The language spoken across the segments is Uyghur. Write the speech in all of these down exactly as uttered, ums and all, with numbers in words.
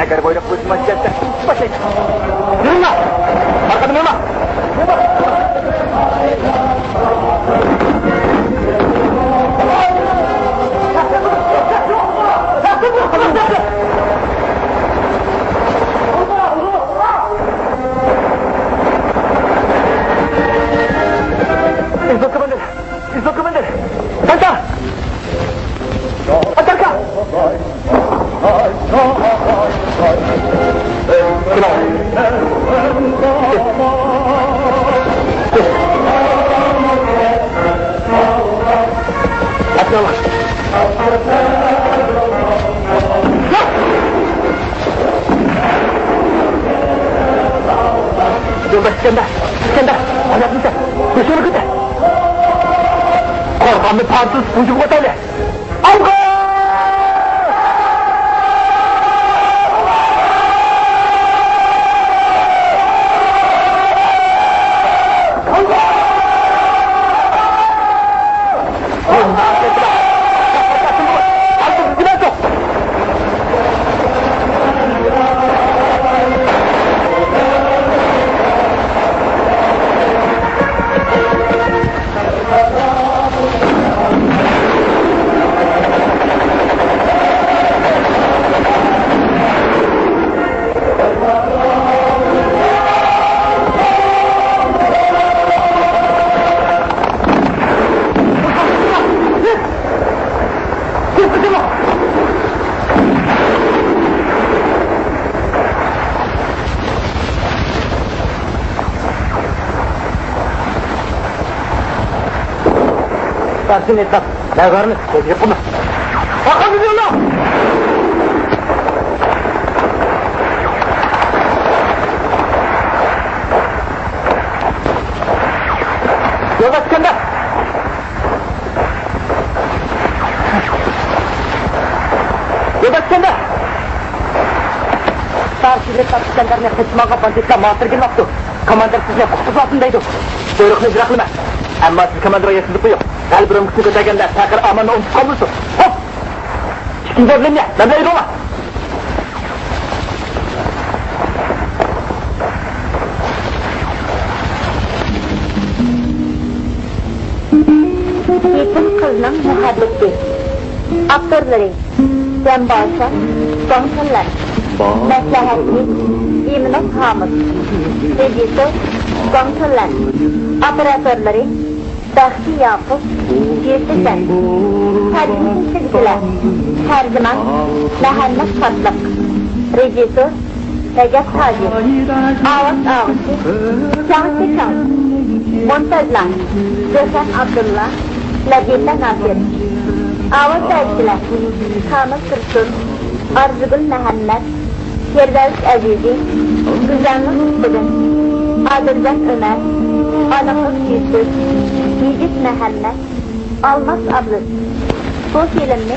ئەگەر بۇيرۇق بولسا، مەن كەتسەم، باشلايمەن. يۈرۈڭلار! ئارقىدىن يۈرۈڭلار! ئىزۋوك كوماندىر! ئىزۋوك كوماندىر! سانتا! ئاتاكا! يولداش ئىسكەندەر! ئىسكەندەر! ھاياتمىسەن؟ بېشىڭنى كۆتەر! قورغاننى پارتلىتىپ ھۇجۇمغا ئۆتەيلى! ئالغا! تارتىن ئېتىپ، نەگارنى كۆزگە قىلما. ئارقامدىن يوللا! يولداش ئىسكەندەر! يولداش ئىسكەندەر! سارسىلىپ ئىسكەندەرنى قېچىپ ماڭغان باندىتلار ماتېرگىن ئاپتۇ. كوماندىر سىزنى قۇتقۇزۇۋاتىمەن دەيدۇ. بۇيرۇقنى ئىجرا قىلىمەن. ئەمما سىز كوماندىرغا يەتكۈزۈپ قويۇڭ. غەلىبە رامكىسىنى كۆتەرگەندە پەقىر ئاماننى ئۇنتۇپ قالمىسۇن. خوپ! ئىككىنچى ئورۇننى مەن بىلەن ئېلىڭلار. يېتىم قىزنىڭ مۇھەببىتى. ئاپتورلىرى: جەمباشا، گۇاڭ تۇنلەن. مەسلىھەتچى: ئىمىنوف ھامۇت. رېژىسسور: گۇاڭ تۇنلەن. ئوپېراتورلىرى: بەختى ياقۇپ، يۈسۈپ ھۈسەن. تەرجىمە قىلىشتىكىلەر: تەرجىمان: مەھەممەت سادىق. رېژىسسور: رەجەپ ھاجى. ئاۋاز ئالغۇچى: چاڭ شىچاڭ. مونتاژلار: زۆھرەن ئابدۇللا، لەتىپە ناسىر. ئاۋاز بەرگۈچىلەر: كامىل تۇرسۇن، ئارزۇگۈل مەھەممەت، پىردەۋس ئەزىزى، گۈزەلنۇر ئىسپىدىن، ئادىلجان ئۆمەر، ئانىقلىق يۈسۈپ، يىگىت مەھەممەت، ئالماس ئابلىز. بۇ فىلىمنى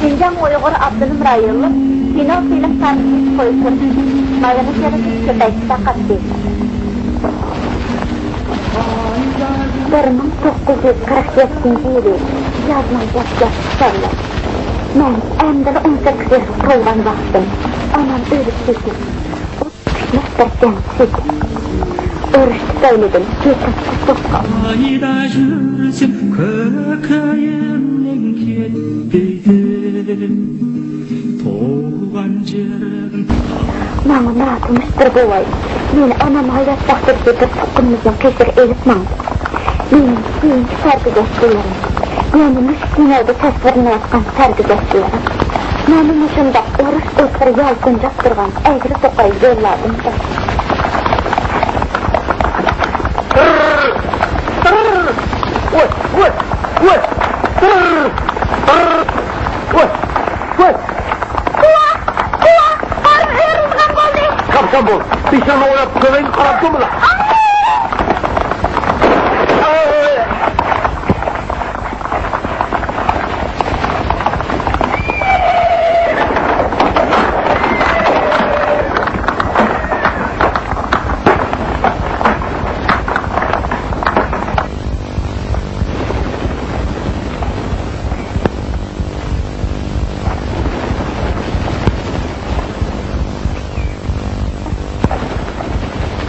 شىنجاڭ ئۇيغۇر ئاپتونوم رايونلۇق كىنو فىلىم سەنئىتى قويۇشتۇرۇش ماگنىت يارىتىش كۆپەيتىش تارقاتتى. بىر مىڭ توققۇز يۈز قىرىق يەتتىنچى يىلى يازنىڭ دەسلەپكى چىشلىرى. مەن ئەمدىلا ئون سەككىز ياشقا تولغان ۋاقتىم. ئانام ئۆلۈپ كېتىپ، ئۇ كۈچلۈك بىر جەڭچى ئىدى. ئۇرۇش تۈپەيلىدىن كېسەككە سوقۇلۇپ قالدى. قايدا يۈرسەم، كۆكەينىڭ كەتمەيدۇ. تۇغقان ماڭا ناتونۇش بىر بوۋاي، مېنى ئانام ھايات ۋاقتىدىكى بىر تۇغقىنىمىزنىڭ قېشىغا ئېلىپ ماڭدى. مېنىڭ كېيىنكى سەرگۈزەشتلىرىم، يەنى مۇشۇ كىنودا تەسۋىرلىنىۋاتقان سەرگۈزەشتلىرىم مانا مۇشۇنداق ئۇرۇش ئوتلىرى يالقۇنجاپ تۇرغان ئەگرى-توقاي يوللاردىن ئۆتتى. ۋاي، ۋاي، ۋاي! ۋاي، ۋاي! ۋاي! قۇۋا! قۇۋا! قارنى ئېرىلغان بولدى! كاپسان بول! بېشىڭنى ئويۇپ قويايىن، قاراپ تۇرمىلا!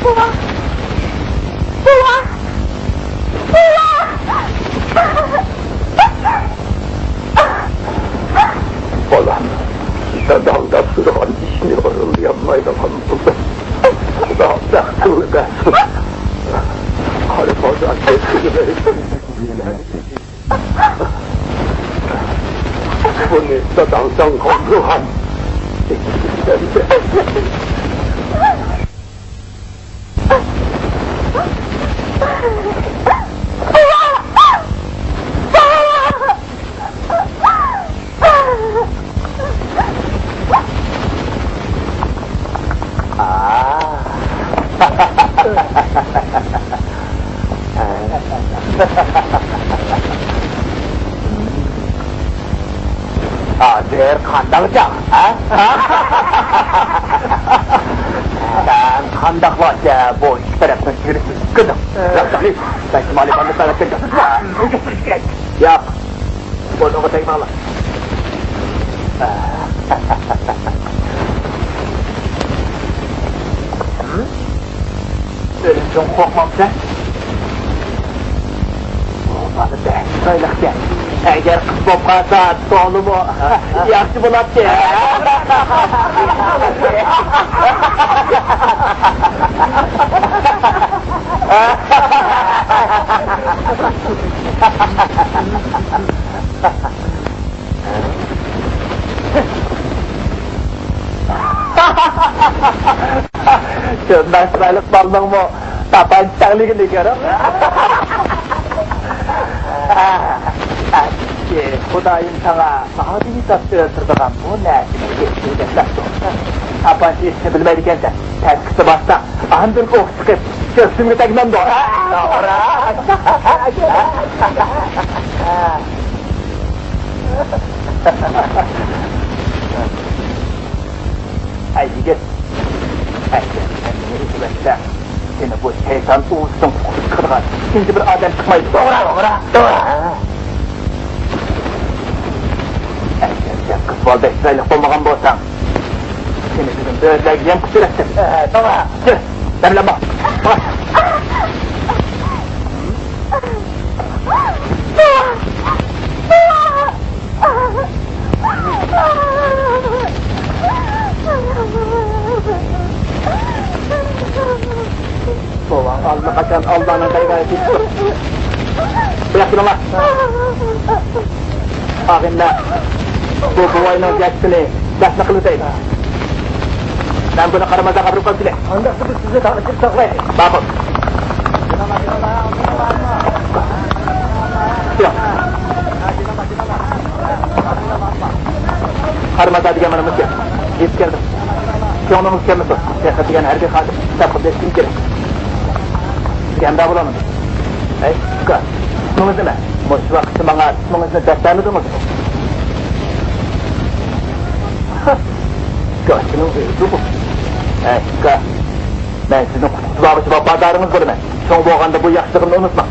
بوۋا! بوۋا! بوۋا! بالام، داداڭ دەپ تۇرغان ئىشنى ئورۇنلىيالمايدىغان بولدۇم. خۇدا بەختىڭنى بەرسۇن. قارا قوزا كەتكىلى. بۇنى داداڭ ساڭا قالدۇرغان. ھازىر قانداق چاغ، ھە؟ سەن قانداقلارچە بۇ ئىككى تەرەپنىڭ چېگرىسىنى چۈشكۈردۈڭ؟ بەك مالىپاندا تەۋەتكەن جاسۇس بار. ياق. بۇنىڭغا تەگمەڭلار. ئۆلۈمدىن قورقمامسەن؟ بۇ بالا بەك چىرايلىقكەن. ئەگەر قىز بولۇپ قالسا، تولىمۇ ياخشى بولاتتى. شۇنداق چىرايلىق بالىنىڭمۇ تاپانچا تەڭلىگىنى كۆرۈڭ. خۇدايىم ساڭا ئادىمىي تاپتا ئۆلتۈرىدىغان بۇ نەرسىنى يېتىشتۈرگەنلەر. تاپانچا ئېتىشنى بىلمەيدىكەنسەن. تەسكىسى بارسا، ئاندىن ئوق چىقىپ، كۆكسۈمگە تەگمەمدۇ؟ توغرا. ئەي يىگىت، ئەگەر سەن مېنى ئېتىۋەتسەڭ، سېنى بۇ شەيتان ئۇۋىسىدىن قۇتقۇزۇپ چىقىدىغان ئىككىنچى بىر ئادەم چىقمايدۇ. توغرا، توغرا، توغرا. ئەگەر سەن قىز بالىدەك چىرايلىق بولمىغان بولساڭ، سېنى بۈگۈن بۆرىلەرگە يەم قىلىپ بېرەتتىم. توغرا. يۈر، بەرلەمە. بوۋاڭ ئاللىقاچان ئاللانىڭ دەرگاھىغا كېتىپتۇ. بۇياققا كېلىڭلار. ئاغىنىلەر، بۇ بوۋاينىڭ جەسىتىنى دەپنە قىلىۋېتەيلى. مەن بۇنى قارامازداغا ئاپىرىپ قويۇپ كېلەي. ئانداقتا بىز سىزنى تارتىپ ساقلايلى. ماقۇل. ياق. قارىمادا دېگەن مانا مۇشۇ. يېتىپ كەلدىم. كۆڭلىڭىز كەلمىسۇن. سەرخەت دېگەن ھەربىي خادىم. ھېسابقا بېرىشىم كېرەك. سىزگە ھەمراھ بولالمىدىم. ھەي، ئۇكا، ئىسمىڭىز نېمە؟ مۇشۇ ۋاقىتتا ماڭا ئىسمىڭىزنى دەپ بەرمىدىڭىزمۇ؟ ئۇكا، شۇنىڭ ئۆزىدۇ بۇ. ھەي، ئۇكا، مەن سىزنىڭ قۇتقۇزۇپ ئالغۇچى ۋاپادارىڭىز بولىمەن. شۇڭا بولغاندا بۇ ياخشىلىقىمنى ئۇنتۇماڭ.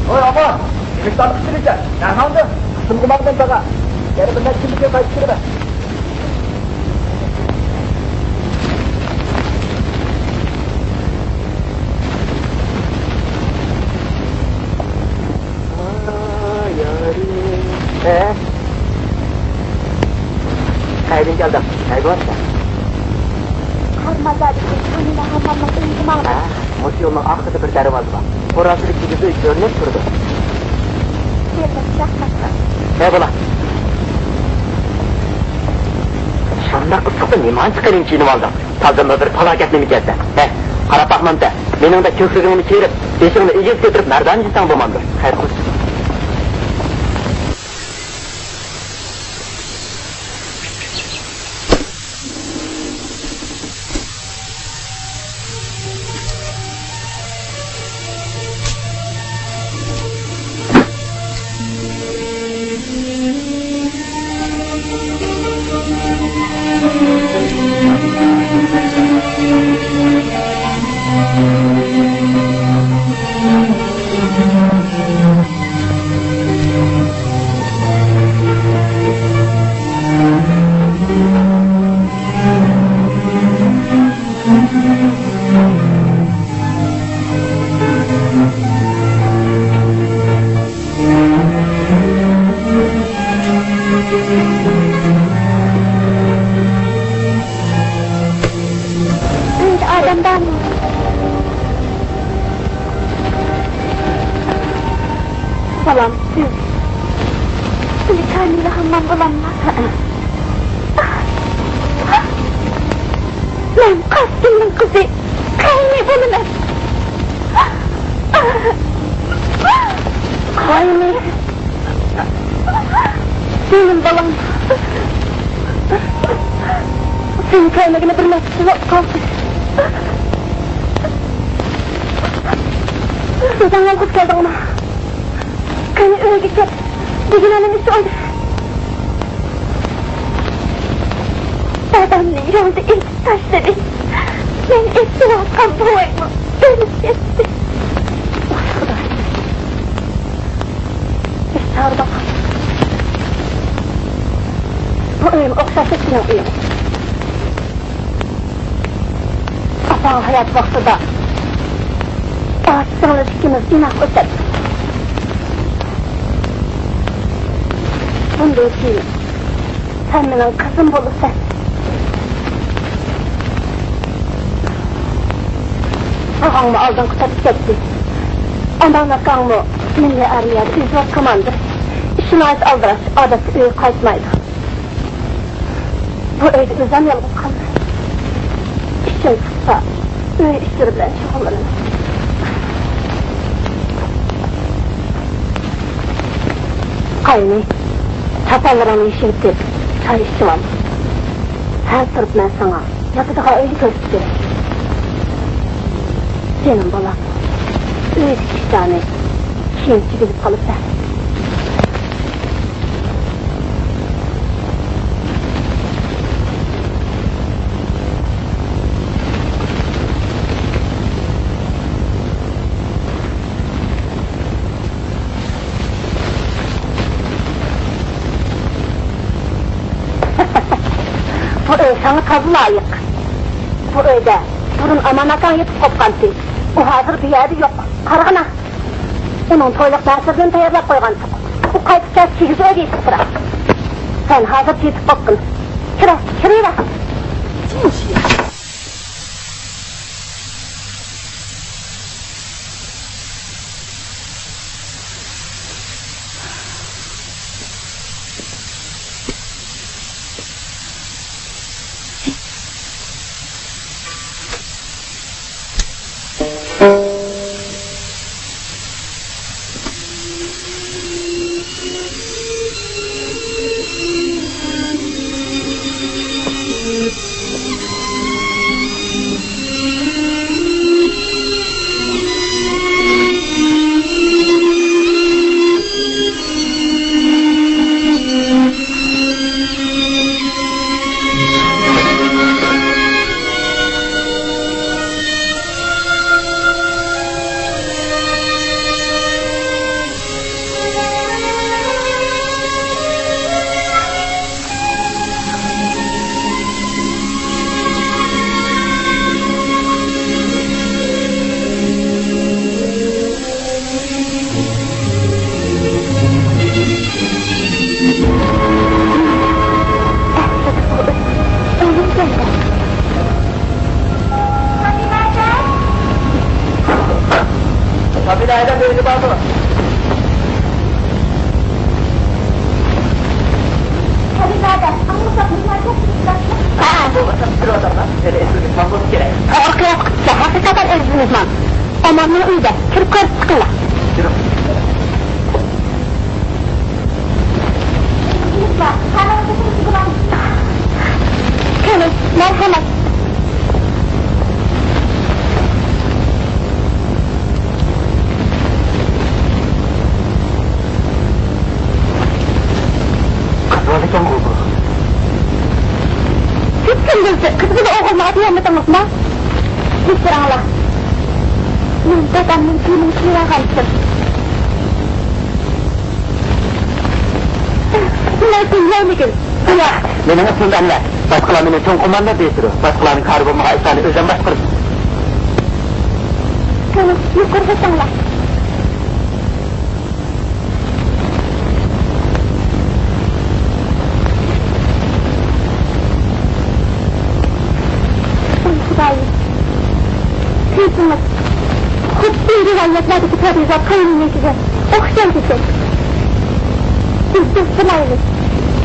ھوي، ئاپا! نېمە تارتىپ كېلىسەن؟ نەرماندىن؟ قىسىمغا ماڭدىم، تاغا. يەنە بىر نەچچە كۈندىن كېيىن قايتىپ كېلىمەن. ھە؟ قەيەردىن كەلدىڭ؟ نەگە بارسەن؟ قارىمازلاردىكى كامىلە ھاممامنىڭ ئۆيىگە ماڭدىم. ھە، مۇشۇ يولنىڭ ئارقىدا بىر دەرۋازا بار. قورالچىلىك كىگىزى ئۆي كۆرۈنۈپ تۇرىدۇ. بېرىمىز، رەھمەت. ھە، بولا. شۇنداق ئىسسىقتا نېمانچە قېلىن كىيىنىۋالدىڭ؟ تازىمۇ بىر پالاكەتنىمىكەنسەن؟ ھە، قاراپ باقمامسەن؟ مېنىڭدەك كۆكرىكىڭنى كېرىپ، بېشىڭنى ئېگىز كۆتۈرۈپ مەردانە يۈرسەڭ بولمامدۇ؟ ھە، قۇش. ئۆيدە ئادەم بارمۇ؟ بالام، سىز، سىلى كامىلە ھاممام بالاممۇ؟ ھەئە. مەن قاسىمنىڭ قىزى، قەينى بولىمەن. قەينى. جېنىم بالام. سېنى كۆرمىگىلى بىر نەچچە يىل بولۇپ قالدى. ئۆزۈڭ يالغۇز كەلدىڭمۇ؟ قېنى ئۆيگە كەپ، دېگىنىڭنى ئىش ئويلا. دادامنى يولدا ئېتىپ تاشلىدى. مېنى ئېتىۋاتقان بوۋايمۇ ئۆلۈپ كەتتى. ۋاي خۇداي. بىچارە بالا. بۇ ئۆيمۇ ئوخشاش سېنىڭ ئۆيۈڭ. ئاپاڭ ھايات ۋاقتىدا ئاچا-سىڭىل ئىككىمىز ئىناق ئۆتەتتۇق. بۇندىن كېيىن سەن مېنىڭ قىزىم بولىسەن. ئاغاڭمۇ ئالدىنقى سەپكە كەتتى. ئامان ئاكاڭمۇ مىللىي ئارمىيەدە ئىزۋار كوماندىر. ئىشى ناھايىتى ئالدىراش، ئادەتتە ئۆيگە قايتمايدۇ. بۇ ئۆيدە ئۆزۈم يالغۇز قالىمەن. ئىشىم چىقسا، ئۆي ئىشلىرى بىلەن شۇغۇللىنىمەن. قاينى، چاپانلىرىڭنى يېشىۋېتىپ، چاي ئىچىۋال. ھازىر تۇرۇپ مەن ساڭا ياتىدىغان ئۆينى كۆرسىتىپ بېرەي. جېنىم بالام، ئۆيدىكى ئىشلارنى كېيىنچە بىلىپ قالىسەن. بۇ ئۆي ساڭا تازا لايىق. بۇ ئۆيدە بۇرۇن ئامان ئاكاڭ يېتىپ قوپقانتى. ئۇ ھازىر بۇ يەردە يوق. قارىغىنا. ئۇنىڭ تويلۇق دەرسلىرىنى تەييارلاپ قويغانتۇق. ئۇ قايتىپ كەلسە كىگىز ئۆيدە يېتىپ تۇرار. سەن ھازىر يېتىپ قوپقىن. كىرە، كىرىۋەر. فامىلە ھەيدەپ بېرىدۇ بارمۇ؟ خېرىداردا، ئاڭلىساق نېمە دەپ تۇرۇپسىز؟ ھە. بولمىسا بىر ئادەملا مېنى ئېسىلگە ماڭغۇم كېرەك. ئارقىغا قىپسىز، ھەقىقەتەن ئەزىزىمىز ماڭ. ئاماننىڭ ئۆيىدە، كىرىپ كۆرۈپ چىقىڭلار. يۈرۈڭ. كېلىڭ، مەرھەمەت. قىز بالىكەنغۇ بۇ. سىز كىم بىلسە، قىز بالا ئوغۇلنى ئاتىيالمىدىڭىزمۇ؟ كەچۈرۈڭلار. مەن دادامنىڭ كىيىمىنى كىيىۋالغانتىم. مېنىڭ ئىسمىم لەيلىگۈل. مېنىڭ ئىسمىم ئەنۋەر. باشقىلار مېنى چوڭ قوماندان دېيىشىدۇ. باشقىلارنىڭ كارى بولمىغان ئىشلارنى ئۆزۈم باشقۇرىمەن. قېنى، يۇقىرى بېسىڭلار. ۋاي خۇدايىم، كۆزىڭىز خۇددى رىۋايەتلەردىكى پادىشاھ قاينىنىڭكىگە ئوخشايدىكەن. بىز دوست بولايلى.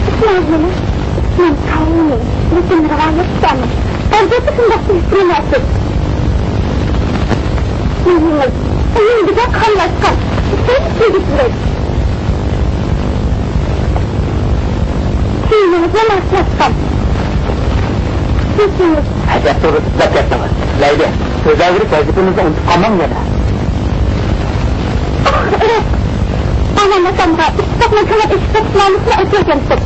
ئىسمىڭىز نېمە؟ مەن قاينى، لېكىن رىۋايەتتە ئەمەس. ئەلۋەتتە شۇنداق دېيىشكە مۇناسىپ. مېنىڭىز ئۆيۈمدىكى قاملاشقان ئىككى يىگىتلىك. كىيىمىڭىزمۇ ماسلاشقان. كېچىڭىز. ئەجەب توغرا سۆزلەپ كەتتىڭىز. لەيلى، سۆزلەۋېرىپ ۋەزىپىڭىزنى ئۇنتۇپ قالماڭ يەنە. ئاھ، ئەنەس. ئانام ئاتامغا ئىتتىپاقنىڭ كۆڭۈل ئېچىپ ساقلانلىقىنى ئۆتۈنگەنتىم.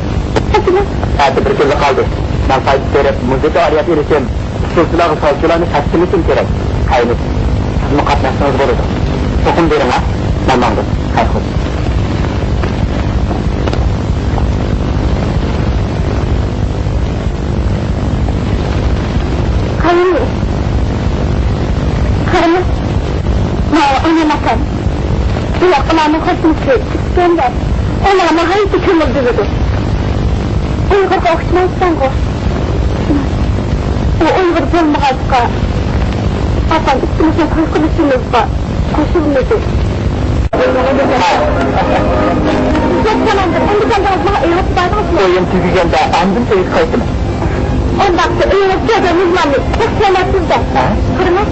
ئەكىمە. سائىتى بىر كۈنلا قالدى. مەن قايتىپ بېرىپ، مۇزىكا ئالىيەت ئېلىشىم، ئۇسسۇلچىلارغا سازچىلارنى تەقسىم ئېتىشىم كېرەك. قېنى، سىزمۇ قاتناشسىڭىز بولىدۇ. چوقۇم بېرىڭ ھە. مەن ماڭدىم. خەير خوش. قېنى، قېنى، ماۋۇ ئانام ئاتام. بۇلار ئۇلارنىڭ خوتۇنى ئىسكەندەر. ئۇلار ناھايىتى كۆڭۈل بۆلىدۇ. ئۇيغۇرغا ئوخشىمايسەنغۇ. ئۇ ئۇيغۇر بولمىغاچقا، ئاپام ئىككىمىزنىڭ توي قىلىشىمىزغا قوشۇلمىدى. ئىززەت كامالدىن ئەمدى كەلدىڭىزمۇ؟ ئۆيىڭىزگە باردىڭىزمۇ؟ تويۇم تۈگىگەندە ئاندىن ئۆيگە قايتىمەن. ئۇنداقتا ئۆيىڭىزگە كەلگەن مېھماننى بەك سۆيەمسىز-دە. ھە؟ قارىمۇ؟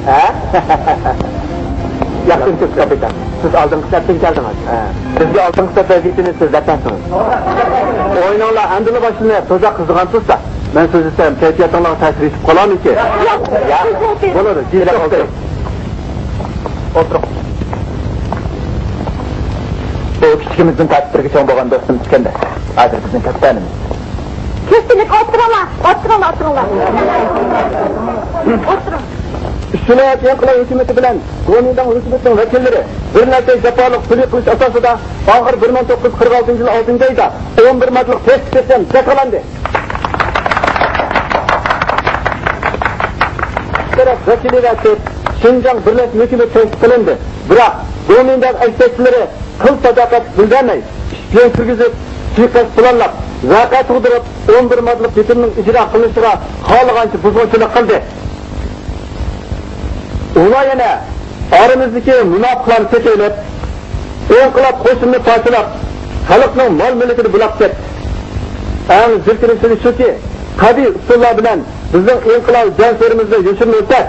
ھە؟ ياخشىمۇسىز، كاپىتان؟ سىز ئالدىنقى سەپتىن كەلدىڭىز. ھە. بىزگە ئالدىنقى سەپ ۋەزىپىسىنى سىز بەرسەڭىز. ئويۇنۇڭلار ئەمدىلا باشلىنىپ، تۇزاق قىزىغان تۇرسا، مەن سۆزلىسەم، كەيپىياتىڭلارغا تەسىر يېتىپ قالارمىكىن؟ ياق. ياق. بولىدۇ، جىق توختاڭ. ئولتۇرۇڭ. بۇ كىچىكىمىزدىن تارتىپ بىرگە چوڭ بولغان دوستۇم ئىسكەندەر. ھازىر بىزنىڭ كاپىتانىمىز. كۆپچىلىك ئولتۇرۇڭلار، ئولتۇرۇڭلار، ئولتۇرۇڭلار. ئولتۇرۇڭ. ئۈچ ۋىلايەت ئىنقىلاب ھۆكۈمىتى بىلەن گومىنداڭ ھۆكۈمىتىنىڭ ۋەكىللىرى بىر نەچچە جاپالىق سۈلھى قىلىش ئاساسىدا ئاخىر بىر مىڭ توققۇز يۈز قىرىق ئالتىنچى يىل ئالتىنچى ئايدا ئون بىر ماددىلىق تەكلىپ بىلەن جاكارلاندى. ئىككى تەرەپ ۋەكىلى ۋە تۆت شىنجاڭ بىرلەشمە ھۆكۈمىتى تەسىس قىلىندى. بىراق، گومىنداڭ ئەشتەكچىلىرى قىل ساداقەت بىلدۈرمەي، ئىش بىلەن كىرگۈزۈپ، سۇيىقەست پىلانلاپ، ۋەقە تۇغدۇرۇپ، ئون بىر ماددىلىق بىتىمنىڭ ئىجرا قىلىنىشىغا خالىغانچە بۇزغۇنچىلىق قىلدى. ئۇلار يەنە ئارىمىزدىكى مۇناپىقلارنى تېپىۋېلىپ، ئىنقىلاب قوشۇنىنى پارچىلاپ، خەلقنىڭ مال-مۈلكىنى بۇلاپ كەتتى. ئەڭ زېرىكىنچلىكى شۇكى، قەبىھ ئۇسۇللار بىلەن بىزنىڭ ئىنقىلاب جەڭچىلىرىمىزنى يوشۇرۇنۇۋەتسەك،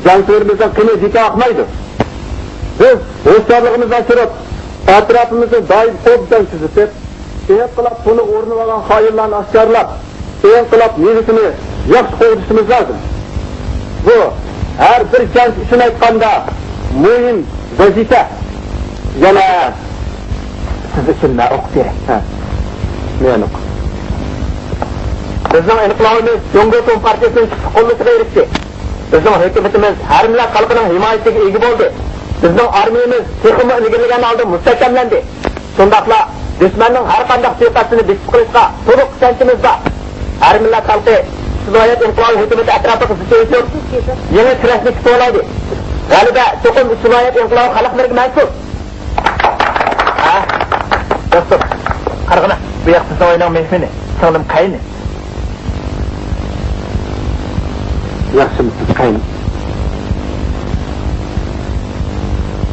جەڭچىلىرىمىزنىڭ قېنى بىكار ئاقمايدۇ. بىز ھوشيارلىقىمىزنى ئاشۇرۇپ، ئەتراپىمىزنى دائىم ئوبدان كۆزىتىپ، ئىنقىلاب تونىغا ئورىنىۋالغان خائىنلارنى ئاشكارىلاپ، ئىنقىلاب مېۋىسىنى ياخشى قوغدىشىمىز لازىم. بۇ ھەر بىر جەڭچى ئۈچۈن ئېيتقاندا مۇھىم ۋەزىپە. يەنە سىز ئۈچۈن مەن ئوقۇپ بېرەي. ھە. مەن ئوقۇ. بىزنىڭ ئىنقىلابىمىز جۇڭگو كومپارتىيىسىنىڭ كۈچلۈك قوللىشىغا ئېرىشتى. بىزنىڭ ھۆكۈمىتىمىز ھەر مىللەت خەلقىنىڭ ھىمايىسىگە ئىگە بولدى. بىزنىڭ ئارمىيىمىز تېخىمۇ ئىلگىرىلىگەن ھالدا مۇستەھكەملەندى. شۇنداقلا دۈشمەننىڭ ھەر قانداق سۇيىقەستىنى بېسىپ قىلىشقا تولۇق ئىشەنچىمىز بار. ھەر مىللەت خەلقى ئۈچ ۋىلايەت ئىنقىلابى ھۆكۈمىتى ئەتراپىغا زىچ ئۆسۈپ، يېڭى تىرەكلىك توۋلايدۇ. غەلىبە چوقۇم ئۈچ ۋىلايەت ئىنقىلابى خەلقلىرىگە مەنسۇپ. ھە؟ دوستۇم، قارىغىنا، بۇ ياق بىزنىڭ ئۆينىڭ مېھمىنى، سىڭلىم قەينى. ياخشىمۇسىز، قەينى؟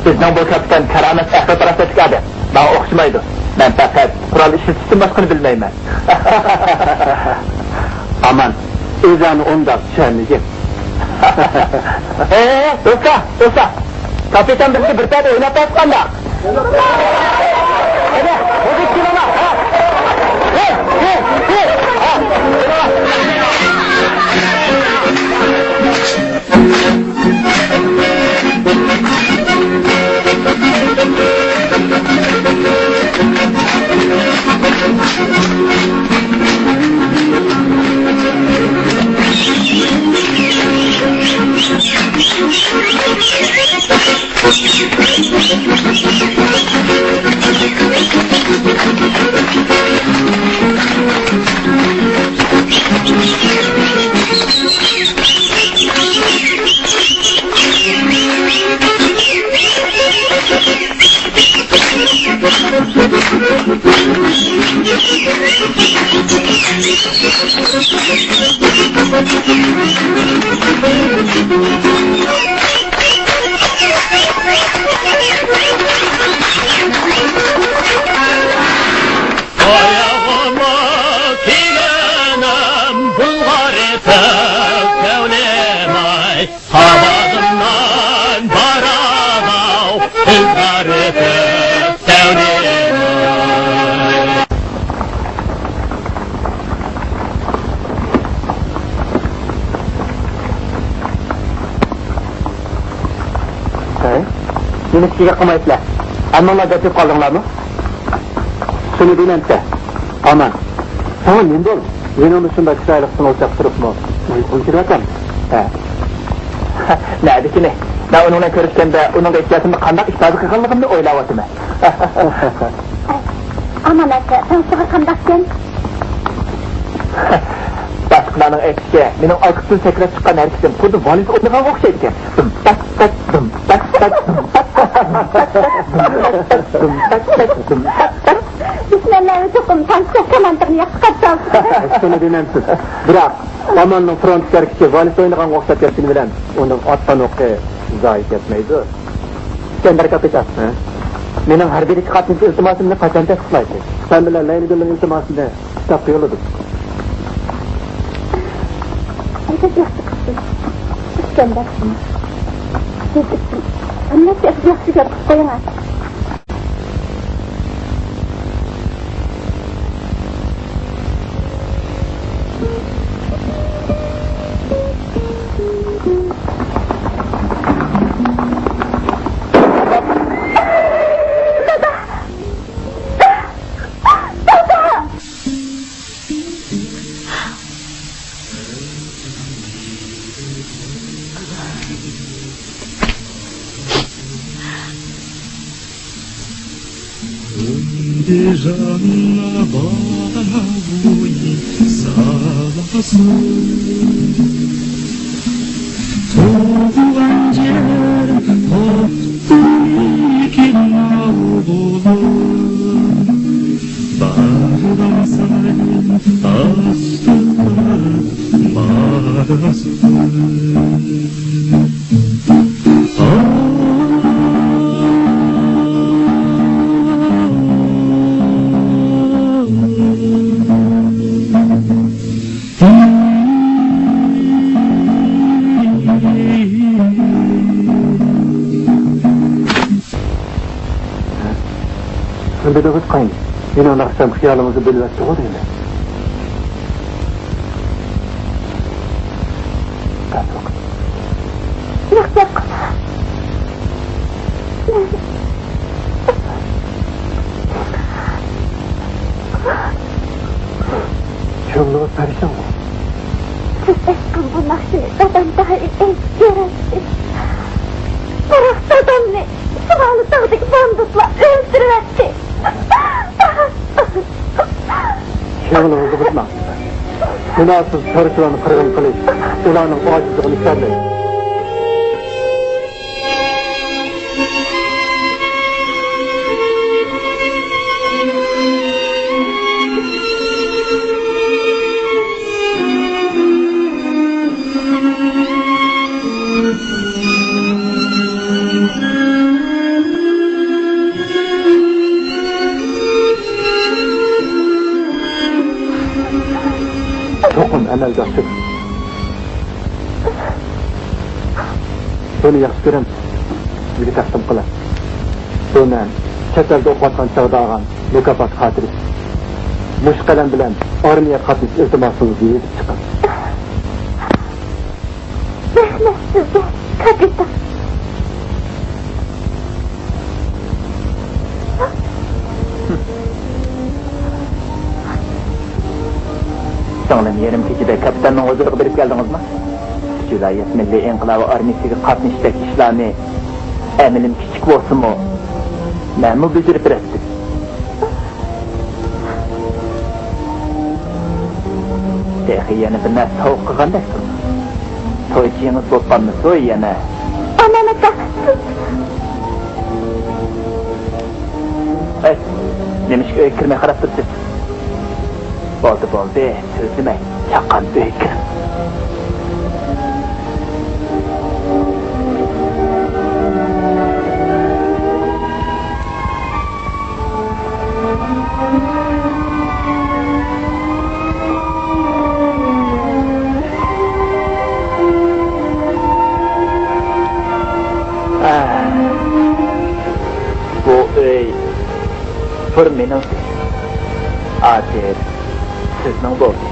بىزنىڭ بۇ كاپىتان كارامەت، ئەقىل-پاراسەتلىك ئادەم. ماڭا ئوخشىمايدۇ. مەن پەقەت قورال ئىشلىتىشتىن باشقىنى بىلمەيمەن. ئامان، ئۆزۈڭنى ئۇنداق چۈشەنمىگىن. ئە، دوستلار، دوستلار. كاپىتان بىزگە بىر پەدە ئويناپ بەرسە قانداق؟ قېنى، ھۇزۇر كېلىڭلار، ھە؟ ھە، ھە، ھە، ھە، كېلىڭلار. ئايىغىمغا كىيگىنىم بۇلغار ئېتىپ كۆڭلۈم ئاي. قاباغىمدىن بارىدۇ ئىزغار ئېتىپ كۆڭلۈم ئاي. ھەي، نېمە ئىككى گەپ قىلمايسىلەر؟ ھەممىڭلار دەپ قالدىڭلارمۇ؟ شۇنى دېمەمسە، ئامان. ساڭا نېمە بولدى؟ يېنىڭدا شۇنداق چىرايلىق سىڭىلچاق تۇرۇپمۇ ئۇيقۇڭ كېلىۋاتامدۇ؟ ھە. نەدىكىنى؟ مەن ئۇنىڭ بىلەن كۆرۈشكەندە ئۇنىڭغا ئېھتىياجىمنى قانداق ئىپادە قىلغانلىقىمنى ئويلاۋاتىمەن. ئامان ئاكا، ساڭا قانداقكەن؟ باشقىلارنىڭ ئېيتىشىچە، مېنىڭ ئالقىشتىن سەكرەپ چىققان ھەرىكىتىم خۇددى ۋالىس ئوينىغانغا ئوخشايدىكەن. دۇم تەك تەك، دۇم تەك تەك، دۇم تەك تەك، دۇم تەك تەك، دۇم تەك تەك، دۇم تەك تەك. دۈشمەنلەر چوقۇم تانسىچاق كامانتىرنى ياخشى قارشى ئالسۇن. شۇنى دېمەمسىز. بىراق، ئاماننىڭ فرونتتىكى ھەرىكىتى ۋالىس ئوينىغانغا ئوخشاپ كەتكىنى بىلەن ئۇنىڭ ئاتقان ئوقى زايە كەتمەيدۇ. ئىسكەندەر كاپىتان. ھە؟ مېنىڭ ھەربىي ئېتىقادىمدىكى ئىلتىماسىمنى قاچان تەستىقلايسىز؟ سەن بىلەن لەيلىگۈلنىڭ ئىلتىماسىنى كىتابقا يوللىدىم. ئەجەب ياخشى قىپسىز، ئىسكەندەر. ھەممىسى ياخشى گەپ قىلىپ قويۇڭ. ئەندىجان باغۇي سالاسۇن، تۇغۇلغان يەر توختىمىكىن ئوغلۇم، باغرىڭ سايىن ئاستىغا ماراسۇن. بىدىغۇت قاينى، مېنىڭ ناخشام خىيالىڭىزنى بۆلۈۋەتتىغۇ دەيمەن. ياق، ياق. كۆڭلىڭىز پەرىشانمۇ؟ سىز ئەسقان بۇ ناخشىنى دادام دائىم ئېيتىپ يۈرەتتى. بىراق دادامنى شىمالىي تاغدىكى باندىتلار ئۆلتۈرۈۋەتتى. كۆڭلىڭىزنى بۇزماڭ. گۇناھسىز چارۋىلارنى قىرغىن قىلىش ئۇلارنىڭ ئاجىزلىقىنى ئىپادىلەيدۇ. چوقۇم ئەمەلگە ئاشىدۇ. بۇنى ياخشى كۆرەمسىز؟ سىزگە تەقدىم قىلىڭ. بۇ مەن چەت ئەلدە ئوقۇۋاتقان چاغدا ئالغان مۇكاپات خاتىرىسى. مۇشۇ قەلەم بىلەن ئارمىيەگە قاتنىشىش ئىلتىماسىڭىزنى يېزىپ چىقىڭ. رەھمەت سىزگە، كاپىتان. سىڭلىم، يېرىم كېچىدە كاپىتاننىڭ ھۇزۇرىغا بېرىپ كەلدىڭىزمۇ؟ شۇ ۋىلايەت مىللىي ئىنقىلابى ئارمىيىسىگە قاتنىشىشتەك ئىشلارنى ئەمىلىم كىچىك بولسىمۇ، مەنمۇ بېجىرىپ بېرەتتىم. تېخى يەنە بىر نەرسە سوۋغا قىلغاندەك تۇرىدۇ. تويچىڭىز بولۇپ قالمىسۇن يەنە. ئامانەت ئاكا. ھەي، نېمىشقا ئۆيگە كىرمەي قاراپ تۇرىسىز؟ بولدى، بولدى، سۆزلىمەي، چاققان ئۆيگە كىرىڭ. بۇ ئۆي بىر مېنىڭكى، ھازىر سىزنىڭ بولدى.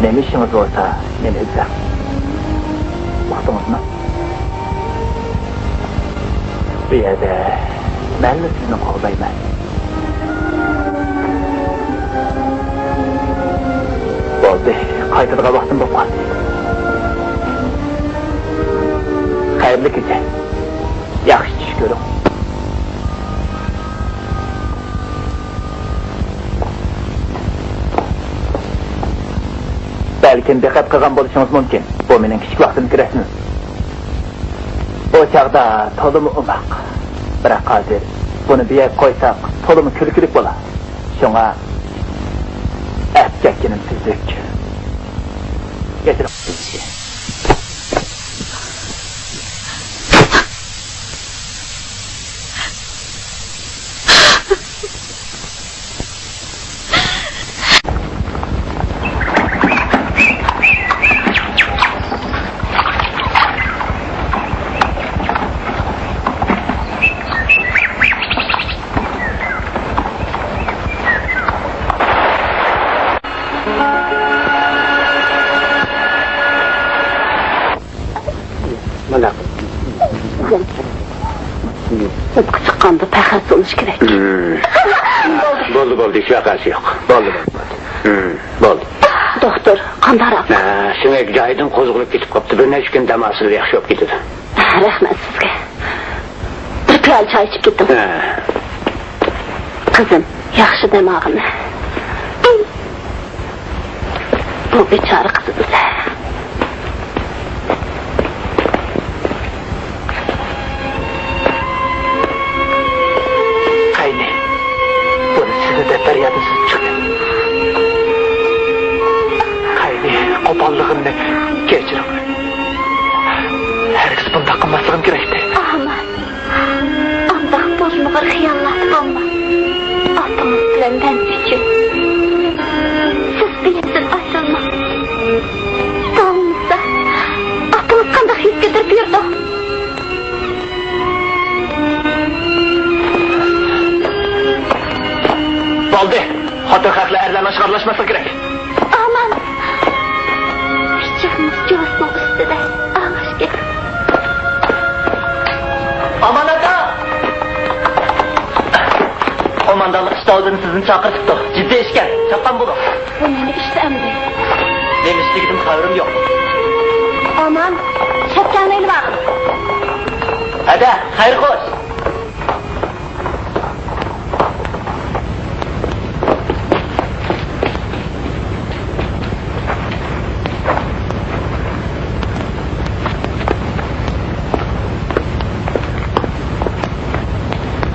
نېمە ئىشىڭىز بولسا، مېنى ئىزدەڭ. ئۇقتىڭىزمۇ؟ بۇ يەردە مەنمۇ سىزنى قوغدايمەن. بولدى، قايتىدىغان ۋاقتىم بولۇپ قالدى. خەيرلىك كېچە. ياخشى چۈش كۆرۈڭ. بەلكىم دىققەت قىلغان بولۇشىڭىز مۇمكىن، بۇ مېنىڭ كىچىك ۋاقتىمدىكى رەسىمىم. ئۇ چاغدا تولىمۇ ئوماق. بىراق ھازىر بۇنى بۇ يەرگە قويساق، تولىمۇ كۈلكىلىك بولار. شۇڭا ئەپ كەتكىنىم تۈزۈك. كەچۈرۈڭ. مانا. سىرتقا چىققاندا پەخەس بولۇش كېرەك. بولدى، بولدى، ھېچ ۋەقەسى يوق. بولدى، بولدى، بولدى. بولدى. دوختۇر، قانداقراق؟ ھە، سۆڭەك جايىدىن قوزغىلىپ كېتىپ قاپتۇ. بىر نەچچە كۈن دەم ئالسىلا ياخشى بولۇپ كېتىدۇ. ھە، رەھمەت سىزگە. بىر پىيالە چاي ئىچىپ كېتىڭ. ھە. قىزىم، ياخشى دەم ئالغىن. بۇ بىچارە قىزىمىز. قەينى، بۇنى سىزنى دەپ بەرگەندىن سىز چىقتى. قەينى، قوپاللىقىمنى كەچۈرۈڭ. ھەرگىز بۇنداق قىلماسلىقىم كېرەكتى. ئامان، ئانداق بولمىغۇر خىياللاردا بولما. ئاپىڭىز بىلەن مەن ئۈچۈن. سىز بۇ يەردىن ئايرىلماڭ. داۋاملىسا، ئاپىڭىز قانداق يۈك كۆتۈرۈپ يۈرىدۇ؟ بولدى. خوتۇن خەقلەر ئەرلەرنىڭ ئىشىغا ئارىلاشماسلىق كېرەك. ئامان! كىچىك مىس جوزنىڭ ئۈستىدە ئاغاش گەپ. ئامان ئاكا! قوماندانلىق شتابىدىن سىزنى چاقىرتىپتۇ. جىددىي ئىشكەن، چاپقان بولۇڭ. بۇ نېمە ئىشتى ئەمدى؟ نېمە ئىشلىكىدىن خەۋىرىم يوق. ئامان، شەپكەڭنى ئېلىۋالغىن. ھەدە، خەير خوش.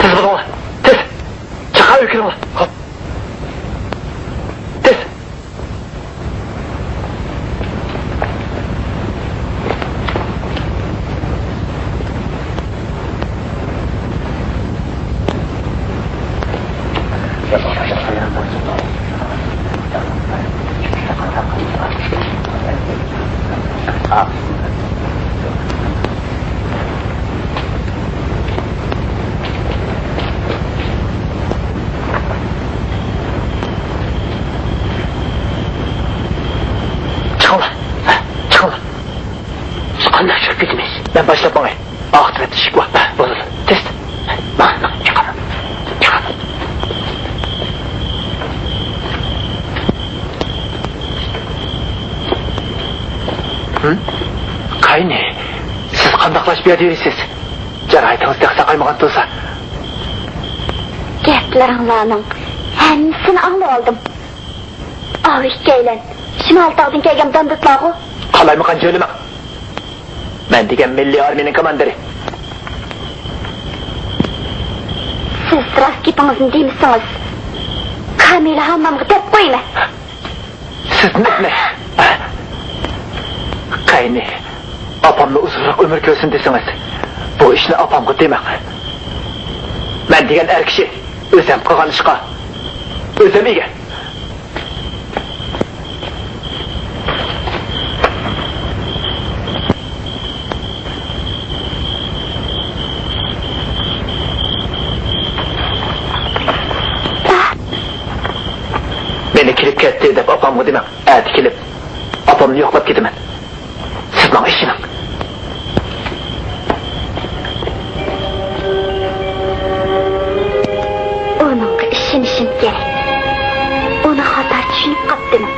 تېز بولۇڭلار، تېز! چاقا ئۆكۈرۈڭلار. خوپ. تېز! چىقىڭلار! چىقىڭلار! بىز قانداق چىقىپ كېتىمىز؟ مەن باشلاپ ماڭاي. ئاقىۋەتتە ئىشىك بار. بولىدۇ. تېز. ماڭ، ماڭ، چىقىڭ. چىقىڭ. ھە؟ قاينى، سىز قانداقلاش بۇ يەردە يۈرىسىز؟ جاراھىتىڭىز تېخى ساقايمىغان تۇرسا. گەپلىرىڭلارنىڭ ھەممىسىنى ئاڭلىۋالدىم. ئاۋۇ ئىككىيلەن شىمال تاغدىن كەلگەن باندىتلارغۇ؟ قالايمىقان جۆيلىمەڭ. مەن دېگەن مىللىي ئارمىيىنىڭ كوماندىرى. سىز راست گېپىڭىزنى دېمىسىڭىز، كامىلە ھاممامغا دەپ قويىمەن. سىز نېمە؟ قەينى، ئاپامنى ئۇزۇنراق ئۆمۈر كۆرسۇن دېسىڭىز، بۇ ئىشنى ئاپامغا دېمەڭ. مەن دېگەن ئەر كىشى ئۆزەم قىلغان ئىشقا ئۆزەم ئىگە. مېنى كېلىپ كەتتى دەپ ئاپامغا دېمەڭ. ئەتە كېلىپ ئاپامنى يوقلاپ كېتىمەن. سىز ماڭا ئىشىنىڭ. ئۇنىڭغا ئىشىنىشىم كېرەك. ئۇنى خاتا چۈشىنىپ قاپتىمەن.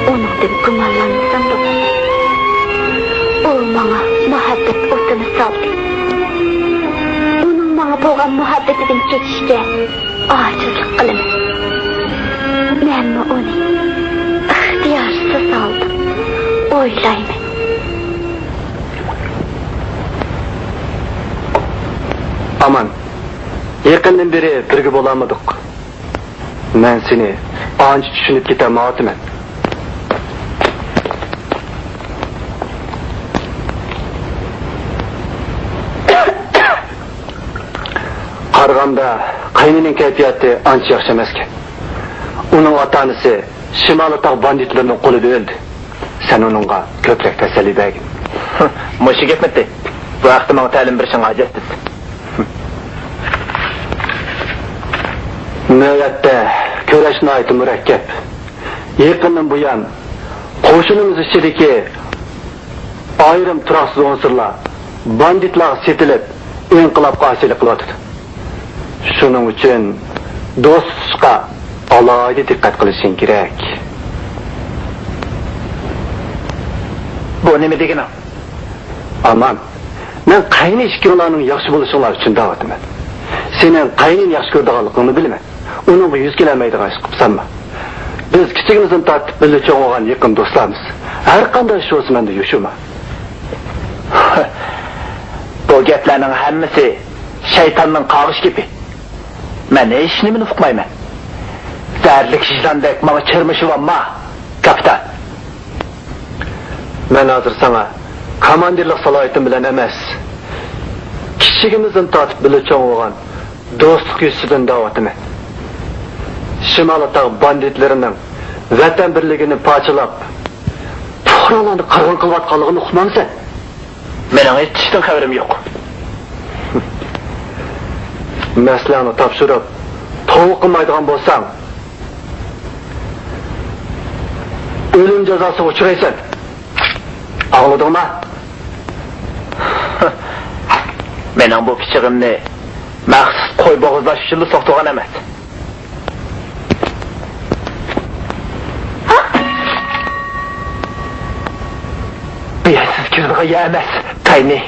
ئۇنىڭدىن گۇمانلانمىسامدۇ؟ ئۇ ماڭا مۇھەببەت ئوتىنى سالدى. ئۇنىڭ ماڭا بولغان مۇھەببىتىدىن كېچىشكە ئاجىزلىق قىلىمەن. مەنمۇ ئۇنى ئىختىيارسىز ھالدا ئويلايمەن. ئامان، يېقىندىن بېرى بىرگە بولالمىدۇق. مەن سېنى ئانچە چۈشىنىپ كېتەلمەيۋاتىمەن. قارىغاندا، قەينىنىڭ كەيپىياتى ئانچە ياخشى ئەمەسكەن. ئۇنىڭ ئاتا-ئانىسى شىمالىي تاغ باندىتلىرىنىڭ قولىدا ئۆلدى. سەن ئۇنىڭغا كۆپرەك تەسەللى بەرگىن. مۇشۇ گەپمىتى؟ بۇ ھەقتە ماڭا تەلىم بېرىشىڭ ھاجەتسىز. نۆۋەتتە كۈرەش ناھايىتى مۇرەككەپ. يېقىندىن بۇيان قوشۇنىمىز ئىچىدىكى ئايرىم تۇراقسىز ئۇنسۇرلار باندىتلارغا سېتىلىپ، ئىنقىلابقا ئاسىيلىق قىلىۋاتىدۇ. شۇنىڭ ئۈچۈن دوست تۇتۇش ئالاھىدە دىققەت قىلىشىڭ كېرەك. بۇ نېمە دېگىنىڭ؟ ئامان، مەن قەينى ئىككىڭلارنىڭ ياخشى بولۇشۇڭلار ئۈچۈن دەۋاتىمەن. سېنىڭ قەينىنى ياخشى كۆرىدىغانلىقىڭنى بىلىمەن. ئۇنىڭغا يۈز كېلەلمەيدىغان ئىش قىلىپ سانما. بىز كىچىكىمىزدىن تارتىپ بىللە چوڭ بولغان يېقىن دوستلارمىز. ھەر قانداق ئىش بولسا مەندىن يوشۇرما. بۇ گەپلەرنىڭ ھەممىسى شەيتاننىڭ قاغىش گېپى. مەن ھېچنېمىنى ئۇقمايمەن. زەھەرلىك يىلاندەك ماڭا چىرمىشىۋالما، كاپىتان. مەن ھازىر ساڭا كاماندىرلىق سالاھىيىتىم بىلەن ئەمەس، كىچىكىمىزدىن تارتىپ بىللە چوڭ بولغان دوستلۇق يۈزىسىدىن دەۋاتىمەن. شىمالىي تاغ باندىتلىرىنىڭ ۋەتەن بىرلىكىنى پارچىلاپ، پۇقرالارنى قىرغىن قىلىۋاتقانلىقىنى ئۇقمامسەن؟ مېنىڭ ھېچ ئىشتىن خەۋىرىم يوق. مەسىلەڭنى تاپشۇرۇپ، توۋا قىلمايدىغان بولساڭ، ئۆلۈم جازاسىغا ئۇچرايسەن. ئاڭلىدىڭما؟ مېنىڭ بۇ پىچىقىمنى مەخسۇس قوي بوغۇزلاش ئۈچۈنلا سوقتۇرغان ئەمەس. بۇ يەر سىز كىرىدىغان يەر ئەمەس، قەينى.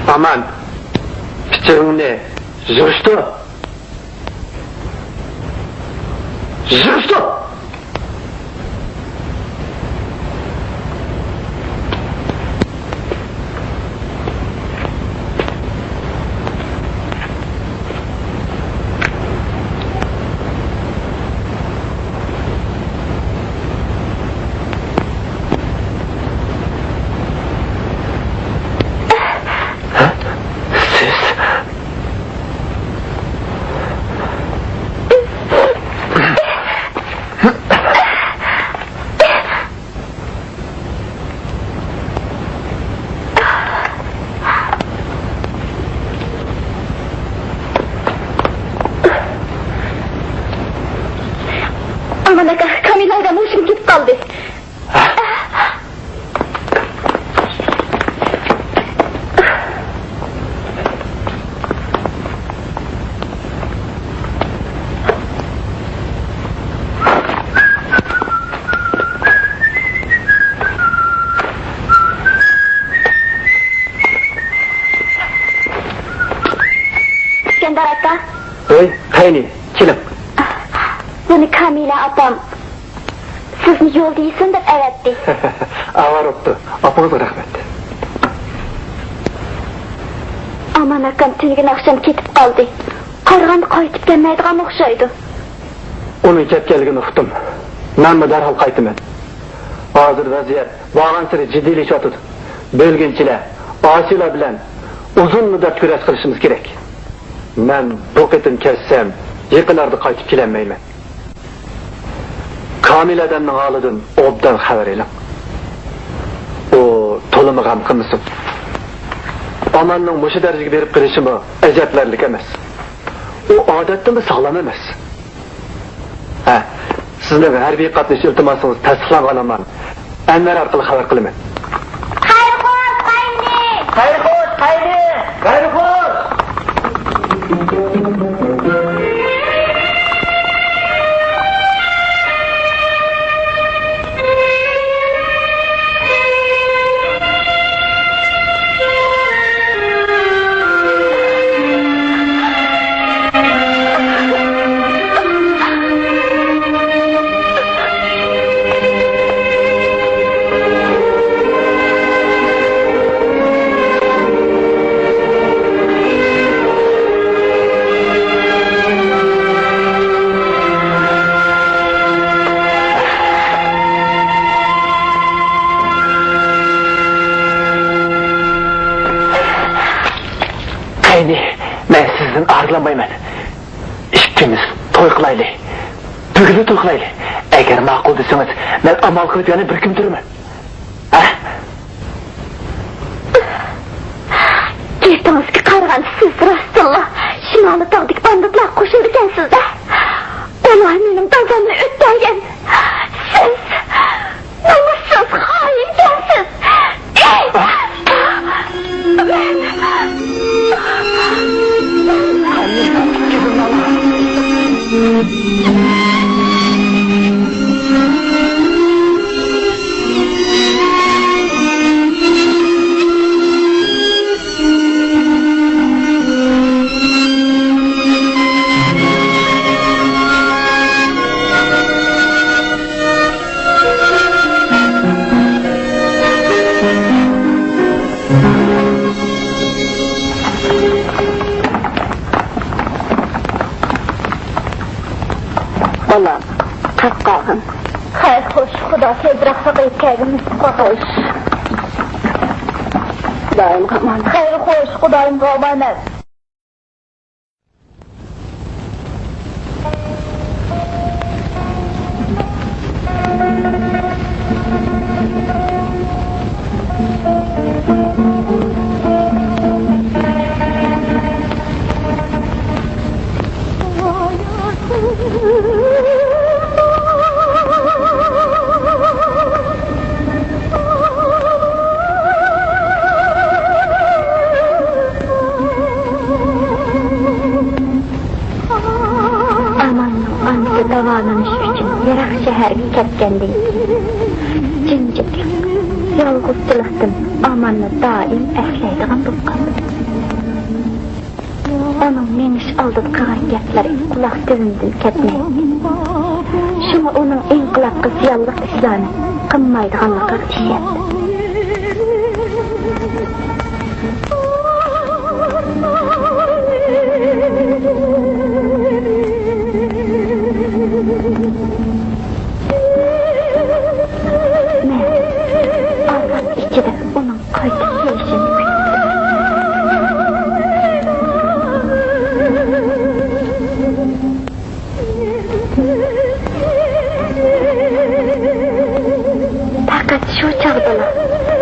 ئامان، پىچىقىڭنى يىغىشتۇر. يىغىشتۇر! سىز. ئامان ئاكا، كامىل ھەدە ماشىنا كېتىپ قالدى. ئىسكەندەر ئاكا. ھەي، قەينى، كېلىڭ. بۇنى كامىلە ئاپام سىزنى يولدا يېسۇن دەپ ئەۋەتتى. ئاۋارە بوپتۇ. ئاپىڭىزغا رەھمەت. ئامان ئاكام تۈنۈگۈن ئاخشام كېتىپ قالدى. قارىغاندا قايتىپ كەلمەيدىغان ئوخشايدۇ. ئۇنىڭ كەتكەنلىكىنى ئۇقتۇم. مەنمۇ دەرھال قايتىمەن. ھازىر ۋەزىيەت بارغانسېرى جىددىيلىشىۋاتىدۇ. بۆلگۈنچىلەر، ئاسىيلار بىلەن ئۇزۇن مۇددەت كۈرەش قىلىشىمىز كېرەك. مەن بۇ قېتىم كەتسەم، يېقىن ئارىدا قايتىپ كېلەلمەيمەن. كامىل ھەدەمنىڭ ھالىدىن ئوبدان خەۋەر ئېلىڭ. ئۇ تولىمۇ غەم قىلمىسۇن. ئاماننىڭ مۇشۇ دەرىجىگە بېرىپ قېلىشىمۇ ئەجەبلەرلىك ئەمەس. ئۇ ئادەتتىنمۇ ساغلام ئەمەس. ھە، سىزنىڭ ھەربىي قاتنىشىش ئىلتىماسىڭىز تەستىقلانغان ئامان. ئەنۋەر ئارقىلىق خەۋەر قىلىمەن. خەير-خوش، قاينى! خەير-خوش، قاينى! خەير-خوش! قېنى، مەن سىزدىن ئايرىلالمايمەن. ئىككىمىز توي قىلايلى. بۈگۈنلا توي قىلايلى. ئەگەر ماقۇل دېسىڭىز، مەن ئامال قىلىپ يەنە بىر كۈن تۇرىمەن. ھە؟ گېپىڭىزگە قارىغاندا، سىز راستتىنلا شىمالىي تاغدىكى باندىتلارغا قوشۇلىدىكەنسىز-دە. ئۇلار مېنىڭ دادامنى ئۆلتۈرگەن. سىز نومۇسسىز خائىنكەنسىز. مەن بالام، قاپ قالغىن. خەير، خوش، خۇدا تېزراق ساقىيىپ كەلگىن نېسىپ قىلغاي. خوش. خۇدايىمغا ئامانەت. خەير، خوش، خۇدايىمغا ئامانەت. ئاماننىڭ ئانىسى داۋالىنىش ئۈچۈن يىراق شەھەرگە كەتكەندىن كېيىن، جىمجىتلىق، يالغۇزچىلىقتىن ئاماننى دائىم ئەسلەيدىغان بولۇپ قالدى. ئۇنىڭ مېڭىش ئالدىدا قىلغان گەپلىرى قۇلاق تۈۋىمدىن كەتمەيتتى. شۇڭا ئۇنىڭ ئىنقىلابقا زىيانلىق ئىشلارنى قىلمايدىغانلىقىغا ئىشەندىم. مەن ئازاب ئىچىدە ئۇنىڭ قايتىپ كېلىشىنى كۈتتۈم. پەقەت شۇ چاغدىلا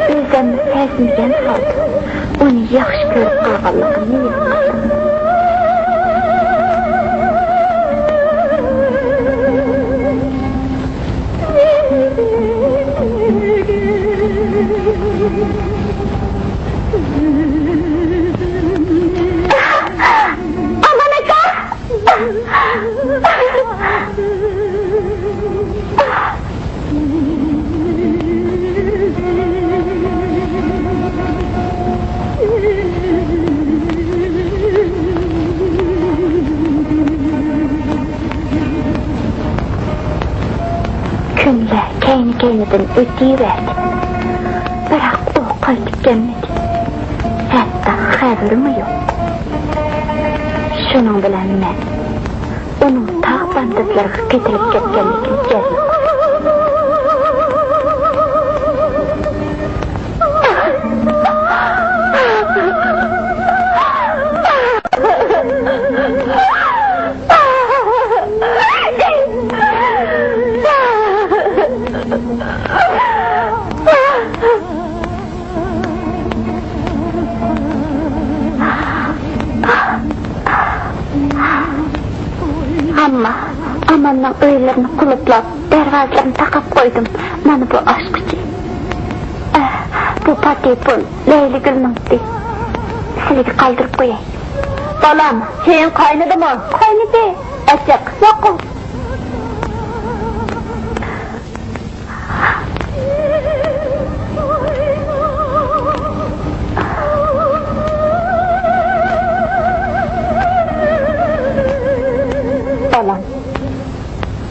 ئۆزۈمنى سەزمىگەن ھالدا ئۇنى ياخشى كۆرۈپ قالغانلىقىمنى ھېس قىلدىم. ئامان ئاكا! كۈنلەر كەينى-كەينىدىن ئۆتۈۋەردى. بىراق ئۇ قايتىپ كەلمىدى. ھەتتا خەۋىرىمۇ يوق. شۇنىڭ بىلەن مەن ئۇنىڭ تاغ باندىتلىرىغا قېتىلىپ كەتكەنلىكىنى جەزم قىلدىم. ئەمما ئاماننىڭ ئۆيلىرىنى قۇلۇپلاپ، دەرۋازىلىرىنى تاقاپ قويدۇم. مانا بۇ ئاچقۇچى. ئەھ، بۇ پاتېفون، لەيلىگۈلنىڭكى. سىلىگە قالدۇرۇپ قوياي. بالام، چېيىڭ قاينىدىمۇ؟ قاينىدى. ئەچچىق، سوقۇڭ. بالام،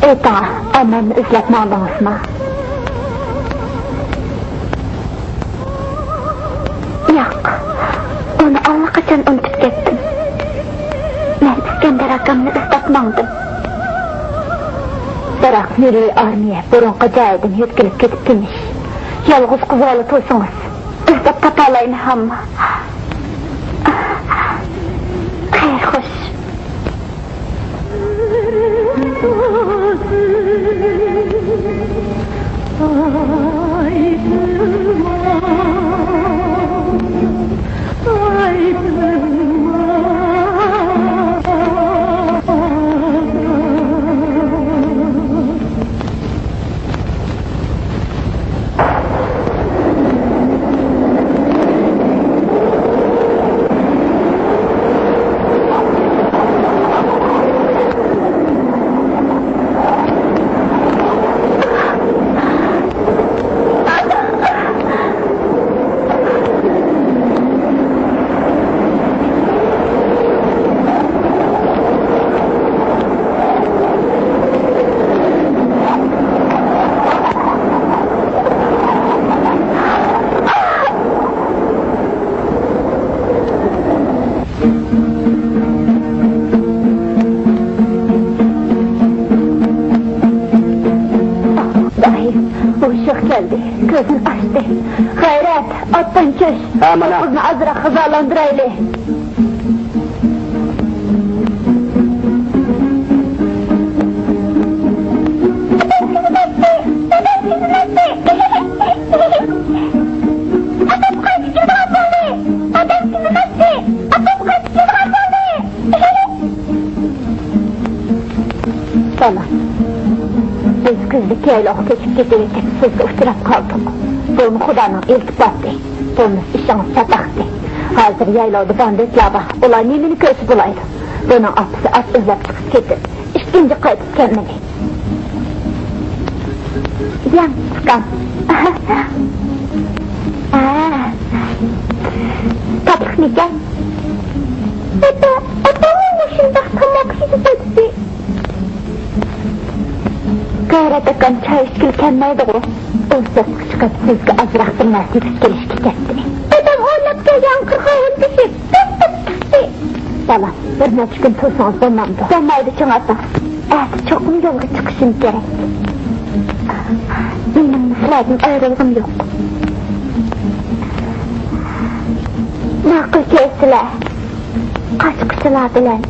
ئېيتىڭا، ئاماننى ئىزدەپ ماڭدىڭىزمۇ؟ ياق، ئۇنى ئاللىقاچان ئۇنتۇپ كەتتىم. مەن ئىسكەندەر ئاكامنى ئىزدەپ ماڭدىم. بىراق مىللىي ئارمىيە بۇرۇنقى جايىدىن يۆتكىلىپ كېتىپتىمىش. يالغۇز قوۋالىتىۋالسىڭىز، ئىزدەپ تاپالايمەن ئەمما. خەير، خوش. بوشلۇق كەلدى، كۆزنى ئاچتى. غەيرەت، ئاتتىن چۈش. ھە، مانا. بۇ قىزنى ئازراق غىزالاندۇرايلى. ئاپام قايتىپ كېلىدىغان بولدى. ئاپام قايتىپ كېلىدىغان بولدى. بالام، بىز كۈزلۈك يايلاغا كۆچۈپ كېتىۋېتىپ، سىزگە ئۇچراپ قالدۇق. بۇمۇ خۇدانىڭ ئىلتىپاتى. تۇرمۇش ئىشىڭىز چاتاقتى. ھازىر يايلاۋدا باندىتلار بار. ئۇلار نېمىنى كۆرسە بولايدۇ. بۇنىڭ ئاپىسى ئات ئىزدەپ چىقىپ كېتىپ، ئىككىنچى قايتىپ كەلمىدى. يەڭ ئۇكام. ھە. تاتلىقمىكەن؟ ئاتا، ئاپاممۇ مۇشۇنداق تاماق يېدى. غەيرەت ئاكام چاي ئىچكىلى كەلمەيدىغۇ. ئۇ سىرتقا چىقىپ، سىزگە ئازراق بىر نەرسە يېتىشكە كېلىشكە كەتتى. دادام ئويناپ كەلگەن قىرغاۋۇل تېشى بىر تۇتۇشتى. بالام، بىر نەچچە كۈن تۇرسىڭىز بولمامدۇ؟ بولمايدۇ، چوڭ ئاپا. ئەتە چوقۇم يولغا چىقىشىم كېرەك. مېنىڭمۇ سىلەردىن ئايرىلغۇم يوق. ماقۇل كەلسىلە. قاچقۇچىلار بىلەن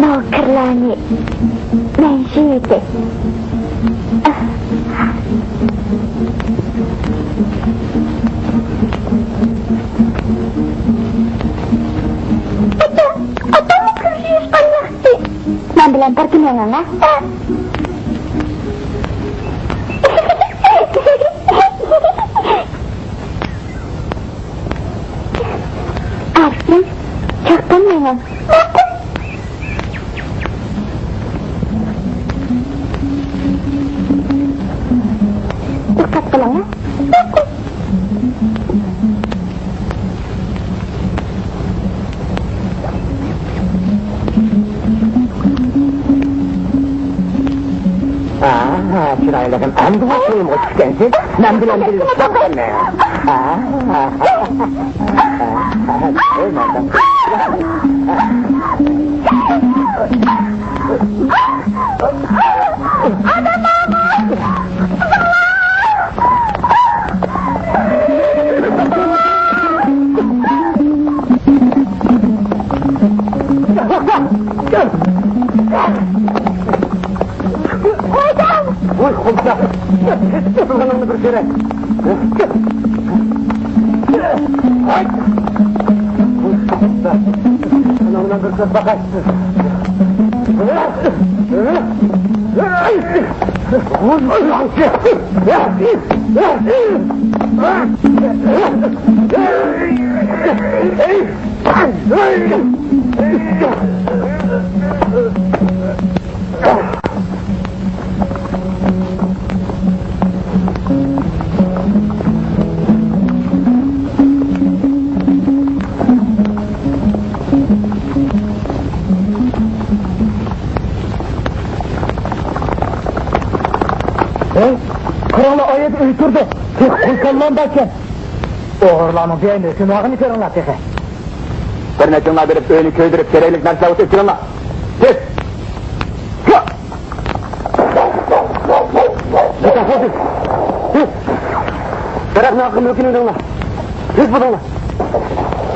نوكىرلارنى مەن يۇيىدۇ. ئاتا، ئاپامنىڭ كۆزى يوشقان ياخشى. مەن بىلەن بىرگە مېڭىڭ، ھە؟ ئەركىن، چاققان مېڭىڭ. ماقۇل. دىققەت قىلىڭ، ھە؟ ماقۇل. ئاھا، چىرايلىقىم، ئەمدىلا كۆڭلۈمگە چۈشكەنسىز. مەن بىلەن بىللە چاققان مېڭىڭ. ئاھا. ۋاي، خوجا! قىلغىنىڭنى بىر كۆرەي. ئاناڭ بىلەن بىر كۆرۈپ باقاي. ھەي، قاراڭلار، ئايەت ئۆي تۇردى. تېخى قۇل كاللام باركەن. ئوغرىلارنىڭ بىياينى ھۆكۈم ھاغىنى كۆرۈڭلار تېخى. بىر نەچچىڭلار بېرىپ ئۆينى كۆيدۈرۈپ، كېرەكلىك نەرسىلەر بولسا ئېلىپ كېلىڭلار. تېز! دەرەخنىڭ ئارقا مۈلكىنى ئېلىڭلار. تېز بولۇڭلار.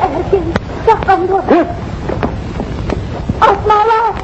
ئەركىن، چاققان بۇ. تېز! ئاسمانلار!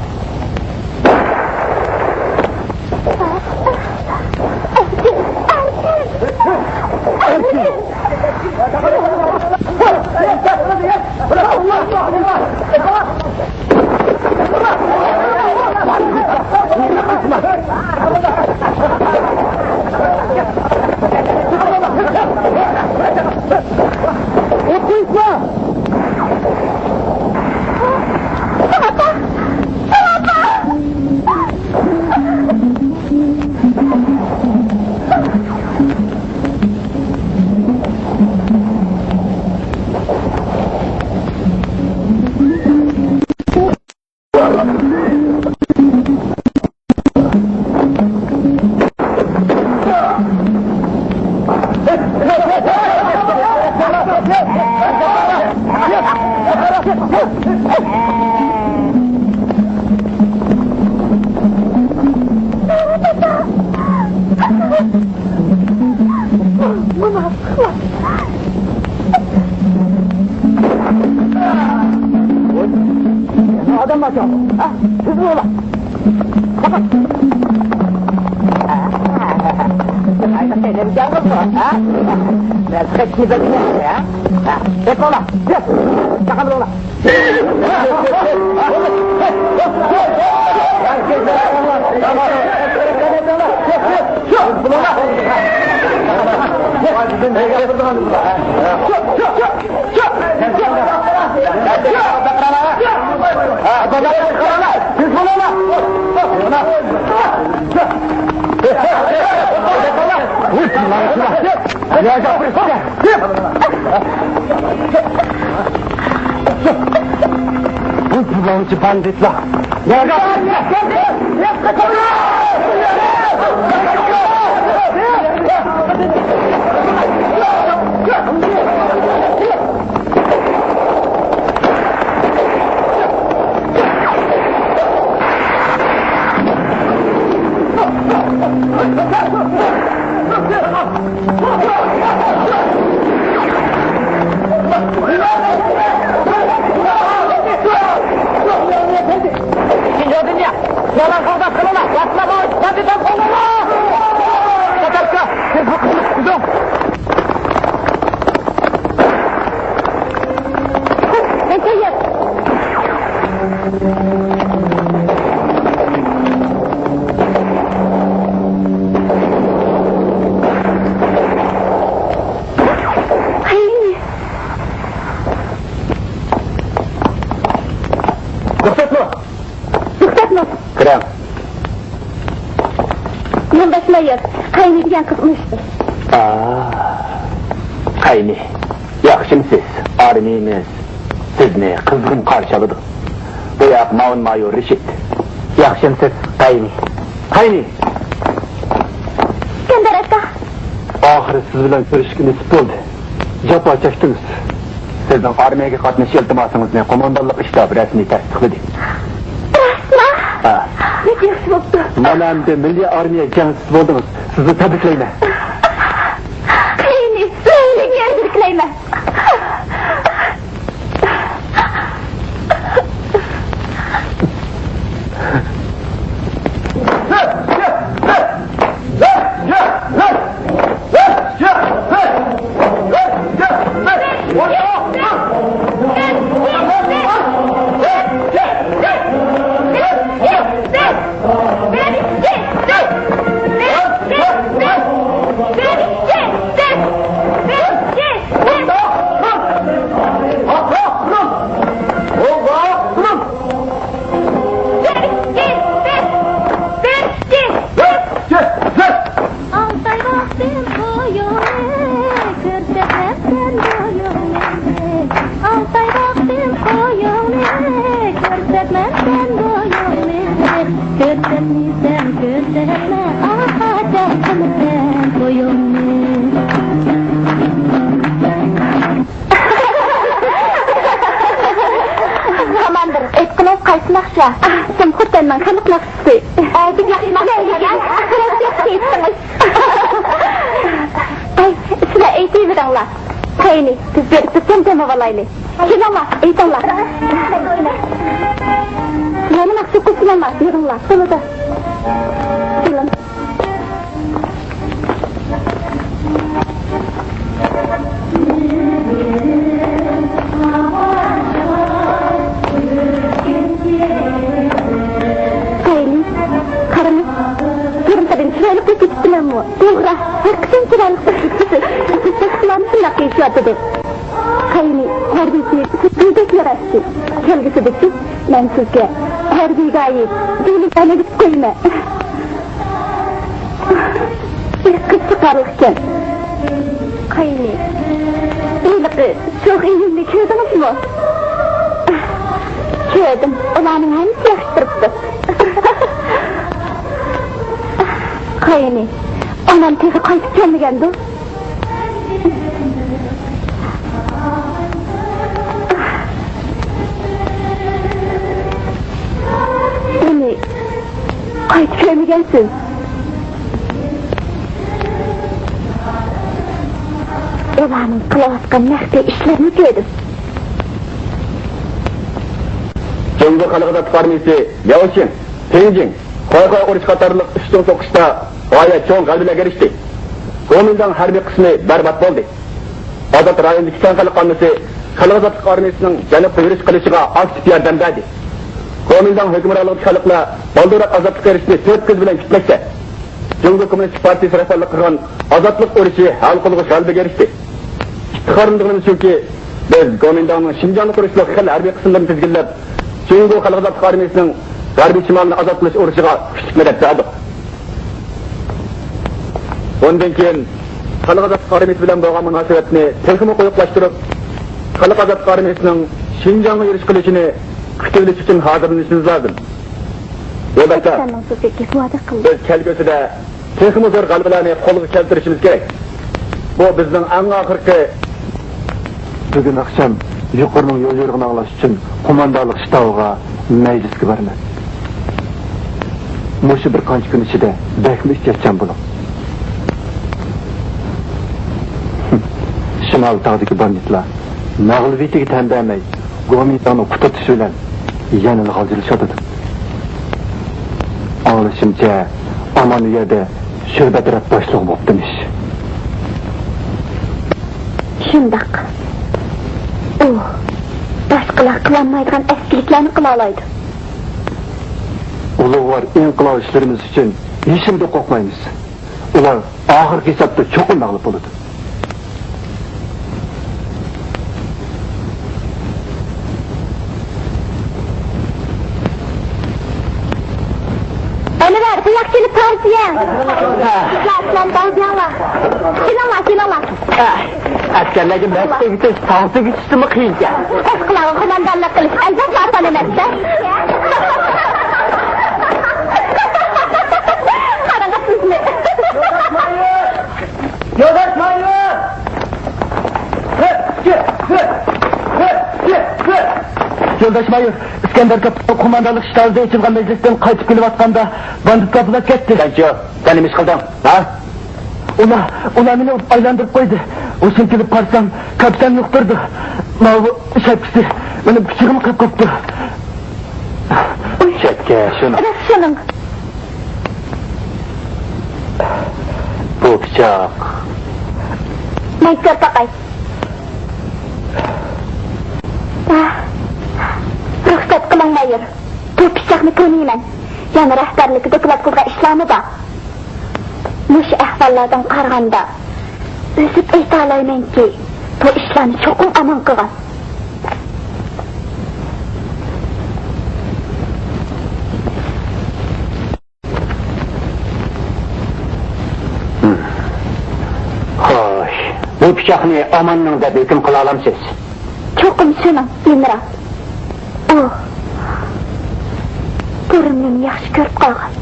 Вы, бандитла! رۇخسەتمۇ؟ رۇخسەتمۇ؟ كىرىڭ. يولداش مايور، قەينى دېگەن قىزنى ئۇچتى. ئا، قەينى. ياخشىمسىز؟ ئارمىيىمىز سىزنى قىزغىن قارشى ئالىدۇ. بۇ ياق ماۋۇن مايور رىشىت. ياخشىمسىز، قەينى؟ قەينى؟ ئىسكەندەر ئاكا. ئاخىرى سىز بىلەن كۆرۈشكىلى نېسىپ بولدى. جاپا چەكتىڭىز. سىزنىڭ ئارمىيەگە قاتنىشىش ئىلتىماسىڭىزنى قوماندانلىق شتابى رەسمىي تەستىقلىدى. راستما؟ ھە. بەك ياخشى بوپتۇ. مانا ئەمدى مىللىي ئارمىيە جەڭچىسى بولدىڭىز. سىزنى تەبرىكلەيمەن. قېنى، سىلەرنى يەنە تەبرىكلەيمەن. ئالتاي باقتىم قويۇڭنى، كۆرسەتمەپسەن بويۇڭنى. ئالتاي باقتىم قويۇڭنى، كۆرسەتمەپسەن بويۇڭنى. كۆرسەتمىسەڭ كۆرسەتمە، ئاخىرى قىلىسەن تويۇڭنى. كوماندىر، ئېيتقىنىڭىز قايسى ناخشا؟ سىمخۇرتەننىڭ خەلق ناخشىسى. ئەي، بەك ياخشى ناخشا ئىكەن. ياخشى ئېيتتىڭىز. ئەي، سىلەر ئېيتىۋېرىڭلار. قېنى، بىز بىر تۈپتىن دەم ئالايلى. كېلىڭلار، ئېيتىڭلار. سىلەرنى مەخسۇس قىلسىلەرلا، يىغىڭلار. بولىدۇ. كېلىڭ. قېنى، قارىمۇ؟ بۇرۇنقىدىن چىرايلىق بولۇپ كېتىپتىمەنمۇ؟ توغرا، ھەقىقەتەن چىرايلىق بولۇپ كېتىپسىز. بىز باشقىلارمۇ شۇنداق دېيىشىۋاتىدۇ. قېنى، ھەربىيچىلىك سىزگە بەك ياراشتى. كەلگۈسىدىچۇ، مەن سىزگە ھەربىيگە ئائىت بىلىملەرنى ئۆگىتىپ قويىمەن. بىر قىز چىقارلىقكەن. قېنى، ھېلىقى شوخ ئىنىمنى كۆردىڭىزمۇ؟ كۆردۈم، ئۇلارنىڭ ھەممىسى ياخشى تۇرۇپتۇ. قېنى، ئانام تېخى قايتىپ كەلمىگەندۇ؟ مېنى قايتىپ كۆرمىگەنسىز. ئۇلارنىڭ قىلىۋاتقان مەخپىي ئىشلىرىنى كۆردۈم. جۇڭگو خەلق ئازادلىق ئارمىيىسى، لياۋشىن. تيەنجىن، خۇەيخۇەي ئۇرۇشى قاتارلىق ئۈچ چوڭ سوقۇشتا غايەت چوڭ غەلىبىلەرگە ئېرىشتى. گومىنداڭ ھەربىي قىسمى بەربات بولدى. ئازاد رايوندىكى كەڭ خەلق ئاممىسى خەلق ئازادلىق ئارمىيىسىنىڭ جەنۇبقا يۈرۈش قىلىشىغا ئاكتىپ ياردەم بەردى. گومىنداڭ ھۆكۈمرانلىقىدىكى خەلقلەر بالدۇرراق ئازادلىققا ئېرىشىشنى تۆت كۆز بىلەن كۈتمەكتە. جۇڭگو كوممۇنىستىك پارتىيىسى رەھبەرلىك قىلغان ئازادلىق ئۇرۇشى ھەل قىلغۇچ غەلىبىگە ئېرىشتى. ئىپتىخارلىنىدىغىنىمىز شۇكى، بىز گومىنداڭنىڭ شىنجاڭدا قۇرۇشلۇق خېلى ھەربىي قىسىملىرىنى تىزگىنلەپ، جۇڭگو خەلق ئازادلىق ئارمىيىسىنىڭ غەربىي شىمالنى ئازاد قىلىش ئۇرۇشىغا كۈچلۈك مەدەت بەردۇق. ئۇندىن كېيىن خەلق ئازادلىق ئارمىيىسى بىلەن بولغان مۇناسىۋەتنى تېخىمۇ قويۇقلاشتۇرۇپ، خەلق ئازادلىق ئارمىيىسىنىڭ شىنجاڭغا يۈرۈش قىلىشىنى كۈتۈۋېلىش ئۈچۈن ھازىرلىنىشىمىز لازىم. يولداشلار، بىز كەلگۈسىدە تېخىمۇ زور غەلىبىلەرنى قولغا كەلتۈرۈشىمىز كېرەك. بۇ بىزنىڭ ئەڭ ئاخىرقى. بۈگۈن ئاخشام يۇقىرىنىڭ يول يورۇقىنى ئاڭلاش ئۈچۈن قوماندانلىق شتابىغا مەجلىسكە بارىمەن. مۇشۇ بىر قانچە كۈن ئىچىدە بەكمۇ ئېھتىياتچان بولۇڭ. شىمال تاغدىكى باندىتلار مەغلۇبىيىتىگە تەن بەرمەي، گومىنداڭنى قۇترىتىش بىلەن يەنىلا غالجىرلىشىۋاتىدۇ. ئاڭلىشىمچە، ئامان ئۇ يەردە شۆبە تەرەپ باشلىقى بوپتىمىش. شۇنداق. ئۇ باشقىلار قىلالمايدىغان ئەسكىلىكلەرنى قىلالايدۇ. ئۇلۇغۋار ئىنقىلابچىلىرىمىز ئۈچۈن ھېچنېمىدىن قورقمايمىز. ئۇلار ئاخىرقى ھېسابتا چوقۇم مەغلۇپ بولىدۇ. ئەنۋەر، بۇ ياققا كېلىپ تارتىيە. قىزلار، سىلەرنى داۋزىياڭلار. كېلىڭلار، كېلىڭلار. ئەسكەرلەرگە مەشىق ئۆگىتىش، تاغ تۈگۈتۈشتىنمۇ قىيىنكەن. باشقىلارغا قوماندانلىق قىلىش ئەلۋەتتە ئاسان ئەمەس-دە. قاراڭە سىزنى. يولداش مايور! يولداش مايور، ئىسكەندەر كاپىتان قوماندانلىق شتابىدا ئېچىلغان مەجلىستىن قايتىپ كېلىۋاتقاندا باندىتلار بۇلاپ كەتتى. سەنچۇ، سەن نېمە ئىش قىلدىڭ، ھە؟ ئۇلار، ئۇلار مېنى ئۇرۇپ ئايلاندۇرۇپ قويدى. ھوشۇم كېلىپ قارىسام، كاپىتان يوقتۇردى. ماۋۇ شەپكىسى مېنىڭ پىچىقىمغا قېلىپ قاپتۇ. چەتكە شۇنى. راست شۇنىڭ. بۇ پىچاق. مايكا تاقاي. رۇخسەت قىلىڭ، مايور. بۇ پىچاقنى تونۇيمەن. يەنە رەھبەرلىكى دوكلات قىلغان ئىشلارمۇ بار. مۇشۇ ئەھۋاللاردىن قارىغاندا، ئۈزۈپ ئېيتالايمەنكى، بۇ ئىشلارنى چوقۇم ئامان قىلغان. خوش، بۇ پىچاقنى ئاماننىڭ دەپ ھۆكۈم قىلالامسىز؟ چوقۇم شۇنىڭ، گېنېرال. ئۇ بۇرۇن مېنى ياخشى كۆرۈپ قالغان.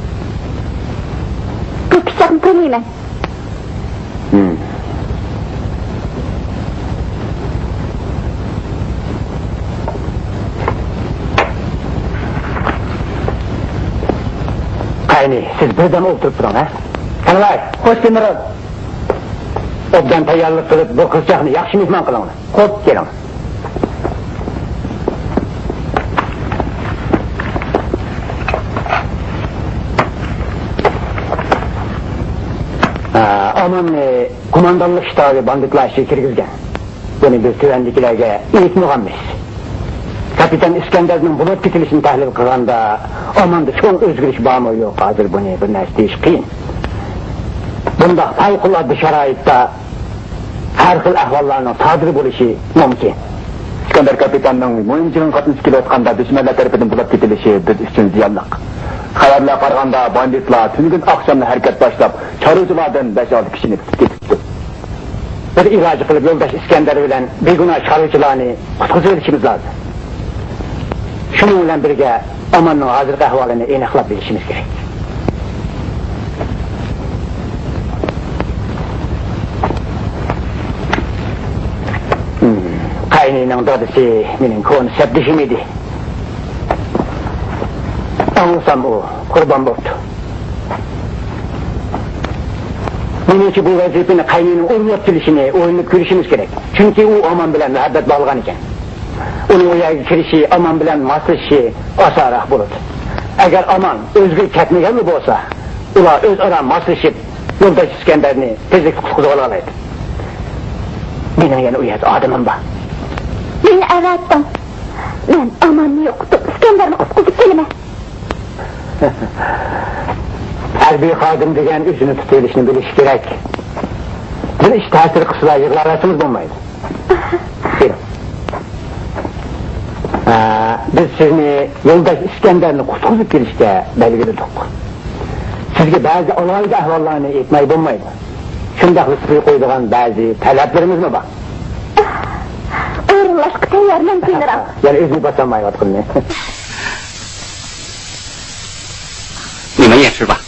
بۇ پىچاقنى تونۇيمەن. قېنى، سىز بىردەم ئولتۇرۇپ تۇرۇڭ، ھە؟ قېنى ۋاي. خوش، گېنېرال. ئوبدان تەييارلىق قىلىپ، بۇ قىزچاقنى ياخشى مېھمان قىلىڭلار. خوپ، كېلىڭ. ھە، ئاماننى قوماندانلىق شتابى باندىتلار ئىچىگە كىرگۈزگەن. بۇنى بىز تۆۋەندىكىلەرگە ئېيتمىغانمىز. كاپىتان ئىسكەندەرنىڭ بۇلاپ كېتىلىشىنى تەھلىل قىلغاندا، ئاماندا چوڭ ئۆزگىرىش بارمۇ يوق، ھازىر بۇنى بىر نەرسە دېيىش قىيىن. بۇنداق پەۋقۇلئاددە شارائىتتا ھەر خىل ئەھۋاللارنىڭ سادىر بولۇشى مۇمكىن. ئىسكەندەر كاپىتاننىڭ مۇھىم جىڭغا قاتنىشىپ كېلىۋاتقاندا دۈشمەنلەر تەرىپىدىن بۇلاپ كېتىلىشى بىز ئۈچۈن زىيانلىق. خەۋەرلەرگە قارىغاندا، باندىتلار تۈنۈگۈن ئاخشاملا ھەرىكەت باشلاپ، چارۋىچىلاردىن بەش-ئالتە كىشىنى تۇتۇپ كېتىپتۇ. بىر ئىلاج قىلىپ، يولداش ئىسكەندەر بىلەن بىگۇناھ چارۋىچىلارنى قۇتقۇزۇۋېلىشىمىز لازىم. شۇنىڭ بىلەن بىرگە، ئاماننىڭ ھازىرقى ئەھۋالىنى ئېنىقلاپ بىلىشىمىز كېرەك. قاينىنىڭ دادىسى مېنىڭ كونا سەپدىشىم ئىدى. ئاڭلىسام، ئۇ قۇربان بوپتۇ. مېنىڭچە، بۇ ۋەزىپىنى قاينىنىڭ ئورۇنلاپ كېلىشىنى ئويلىنىپ كۆرۈشىمىز كېرەك. چۈنكى ئۇ ئامان بىلەن مۇھەببەت باغلىغان ئىكەن. ئۇنىڭ ئۇ يەرگە كىرىشى، ئامان بىلەن ماسلىشىشى ئاسانراق بولىدۇ. ئەگەر ئامان ئۆزىگە كەتمىگەنلا بولسا، ئۇلار ئۆزئارا ماسلىشىپ، يولداش ئىسكەندەرنى تېزلىكتە قۇتقۇزۇۋالالايدۇ. مېنىڭ يەنە ئۇ يەردە ئادىمىم بار. مېنى ئەۋەتىڭ. مەن ئاماننى يوقىتىپ، ئىسكەندەرنى قۇتقۇزۇپ كېلىمەن. ھەربىي خادىم دېگەن ئۆزىنى تۇتۇۋېلىشنى بىلىشى كېرەك. بىر ئىش تەسىر قىلسىلا يىغلاۋەرسىڭىز بولمايدۇ. كېلىڭ. ئە، بىز سىزنى يولداش ئىسكەندەرنى قۇتقۇزۇپ كېلىشكە بەلگىلىدۇق. سىزگە بەزى ئالاھىدە ئەھۋاللارنى ئېيتماي بولمايدۇ. شۇنداقلا سىزگە قويىدىغان بەزى تەلەپلىرىمىزمۇ بار. ئورۇنلاشقا تەييارمەن، گېنېرال. يەنە ئۆزىنى باسالمايۋاتقىنىنى. نېمە يەپ يۈر بار؟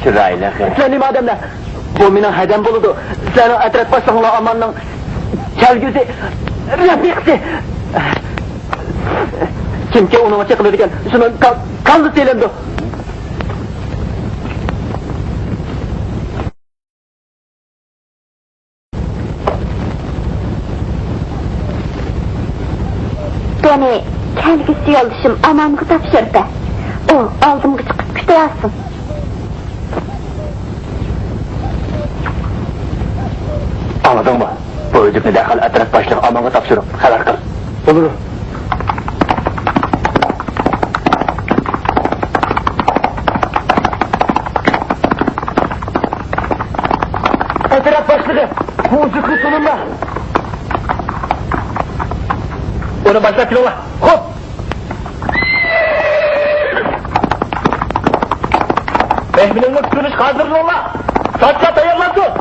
چىرايلىق. سىلەر نېمە ئادەملەر؟ بۇ مېنىڭ ھەدەم بولىدۇ. سىلەرنىڭ ئەترەت باشلىقىڭلار ئاماننىڭ كەلگۈسى، رەپىقىسى. كىمكى ئۇنىڭغا چېقىلىدىكەن، شۇنىڭ كال-، كاللىسى ئېلىنىدۇ. بۇنى كەلگۈسى يولدىشىم ئامانغا تاپشۇرۇپ بەر. ئۇ ئالدىمغا چىقىپ كۈتۈۋالسۇن. ئاڭلىدىڭمۇ؟ بۇ ئۆزۈكنى دەرھال ئەترەت باشلىقى ئامانغا تاپشۇرۇپ خەۋەر قىل. بولىدۇ. ئەترەت باشلىقى، بۇ ئۆزۈكنى تونۇڭلار. ئۇنى باشلاپ كېلىڭلار. خوپ. مېھمىنىڭلار كۈتۈنۈشكە ھازىرلىنىڭلار. ساچا تەييارلانسۇن.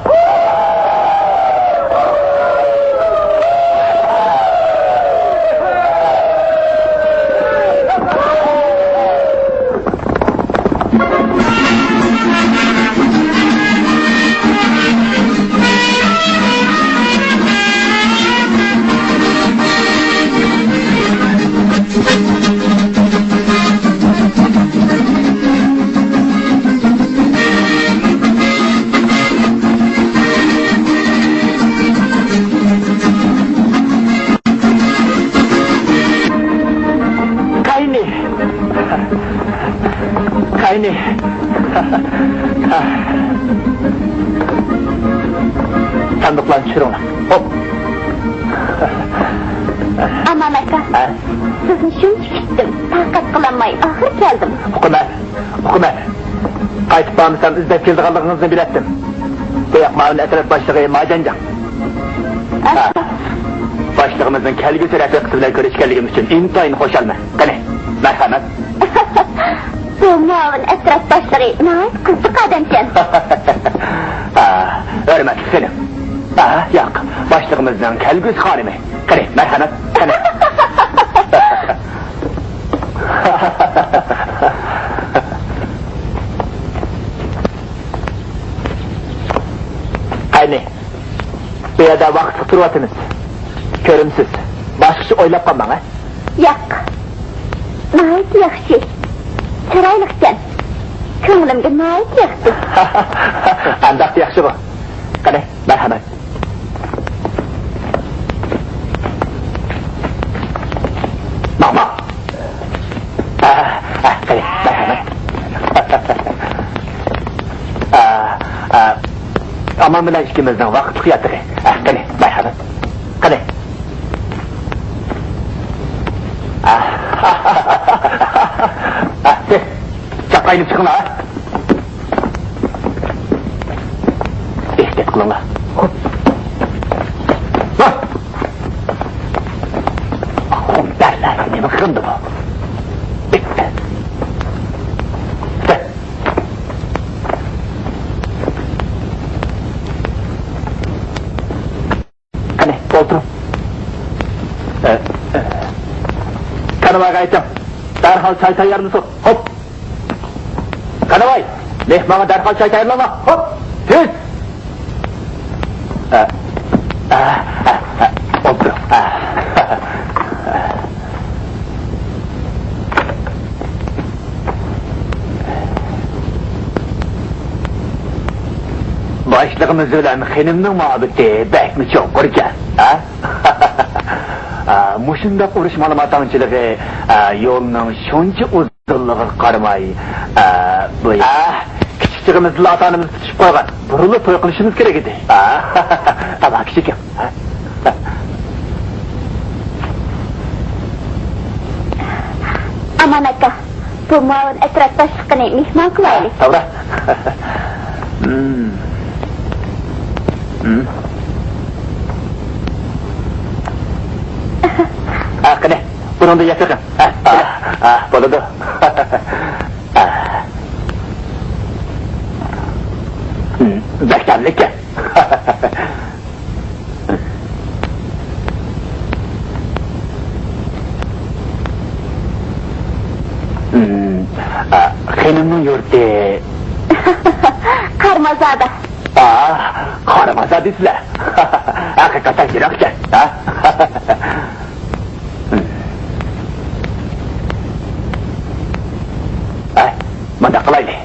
قاينى! قاينى! ساندۇقلارنى چۈشۈرۈڭلار. خوپ. ئامان ئاكا، ھە؟ سىزنى شۇنچە كۈتتۈم، تاقەت قىلالماي ئاخىر كەلدىم. ئۇقىمەن، ئۇقىمەن. قايتىپ بارمىسام ئىزدەپ كېلىدىغانلىقىڭىزنى بىلەتتىم. بۇ ياق مائۇن ئەترەت باشلىقى ماجانجاڭ. ھە. باشلىقىمىزنىڭ كەلگۈسى رەپىقىسى بىلەن كۆرۈشكەنلىكىم ئۈچۈن ئىنتايىن خۇشالمەن. قېنى، مەرھەمەت. بۇ مۇئاۋىن ئەترەت باشلىقى ناھايىتى قىزىق ئادەمكەن. ھە، ھۆرمەتلىك خېنىم. ھە، ياق، باشلىقىمىزنىڭ كەلگۈسى خانىمى. قېنى، مەرھەمەت، قېنى. قېنى، بۇ يەردە ۋاقىتلىق تۇرۇۋاتىمىز. كۆرۈمسىز. باشقىچە ئويلاپ قالماڭ، ھە؟ ياق. ناھايىتى ياخشى. چىرايلىقكەن. كۆڭلۈمگە ناھايىتى ياقتى. ئانداق ياخشىغۇ. قېنى، مەرھەمەت. ماڭ، ماڭ. ئا، ئا، قېنى، مەرھەمەت. ئا، ئا، ئامان بىلەن ئىككىمىزنىڭ ۋاقىتلىق ياتىقى. ئا، قېنى، مەرھەمەت. قېنى. چاققاينىپ چىقىڭلار. ئېھتىيات قىلىڭلار. خوپ. ۋاھ! خوپ، دەرلەرنى نېمە قىلدى بۇ؟ بىتتى. ئولتۇرۇڭ. ئە، ئە. كانىۋايغا ئېيتىڭ، دەرھال چاي تەييارلىسۇن. خوپ. كانىۋاي، مېھمانغا دەرھال چاي تەييارلاڭلار. خوپ. تېز. ئە، ئە، ئە، ئە، ئولتۇرۇڭ. ئە. باشلىقىمىز بىلەن خېنىمنىڭ مۇھەببىتى بەكمۇ چوڭقۇركەن، ھە؟ ئا، مۇشۇنداق ئۇرۇش مالىماتاڭچىلىقى، ئا، يولنىڭ شۇنچە ئۇزۇنلۇقىغا قارىماي، ئا، بۇ، ئا، كىچىك چېغىمىزدىلا ئاتا-ئانىمىز تۇتۇشۇپ قالغان. بۇرۇنلا توي قىلىشىمىز كېرەك ئىدى. ئا، تاماكا چېكىڭ. ئامان ئاكا، بۇ مۇئاۋىن ئەترەت باشلىقىنى مېھمان قىلايلى. توغرا. مم. مم. ھە، قېنى، بۇنىڭدا يەپ بېقىڭ. ھە، ھە، ھە، بولىدۇ. مم، بەك تەملىككەن. خېنىمنىڭ يۇرتى. قارمازادا. ئا، قارمازا دېسىلە. ھەقىقەتەن يىراقكەن، ھە؟ ئە، مۇنداق قىلايلى.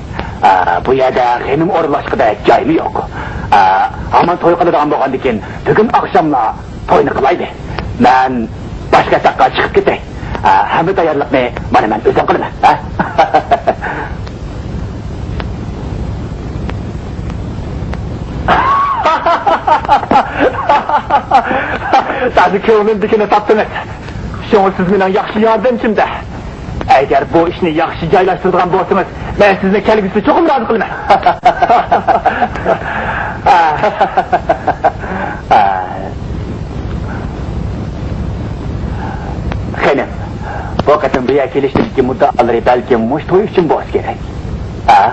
ئا، بۇ يەردە خېنىم ئورۇنلاشقۇدەك جايمۇ يوق. ئا، ھامان توي قىلىدىغان بولغاندىكىن، بۈگۈن ئاخشاملا توينى قىلايلى. مەن باشقا ياتاققا چىقىپ كېتەي. ئا، ھەممە تەييارلىقنى مانا مەن ئۆزۈم قىلىمەن، ھە؟ تازا كۆڭلۈمدىكىنى تاپتىڭىز. شۇڭا سىز مېنىڭ ياخشى ياردەمچىم-دە. ئەگەر بۇ ئىشنى ياخشى جايلاشتۇرىدىغان بولسىڭىز، مەن سىزنى كەلگۈسىدە چوقۇم رازى قىلىمەن. خېنىم، بۇ قېتىم بۇ يەرگە كېلىشتىكى مۇددىئالىرى بەلكىم مۇشۇ توي ئۈچۈن بولسا كېرەك. ھە؟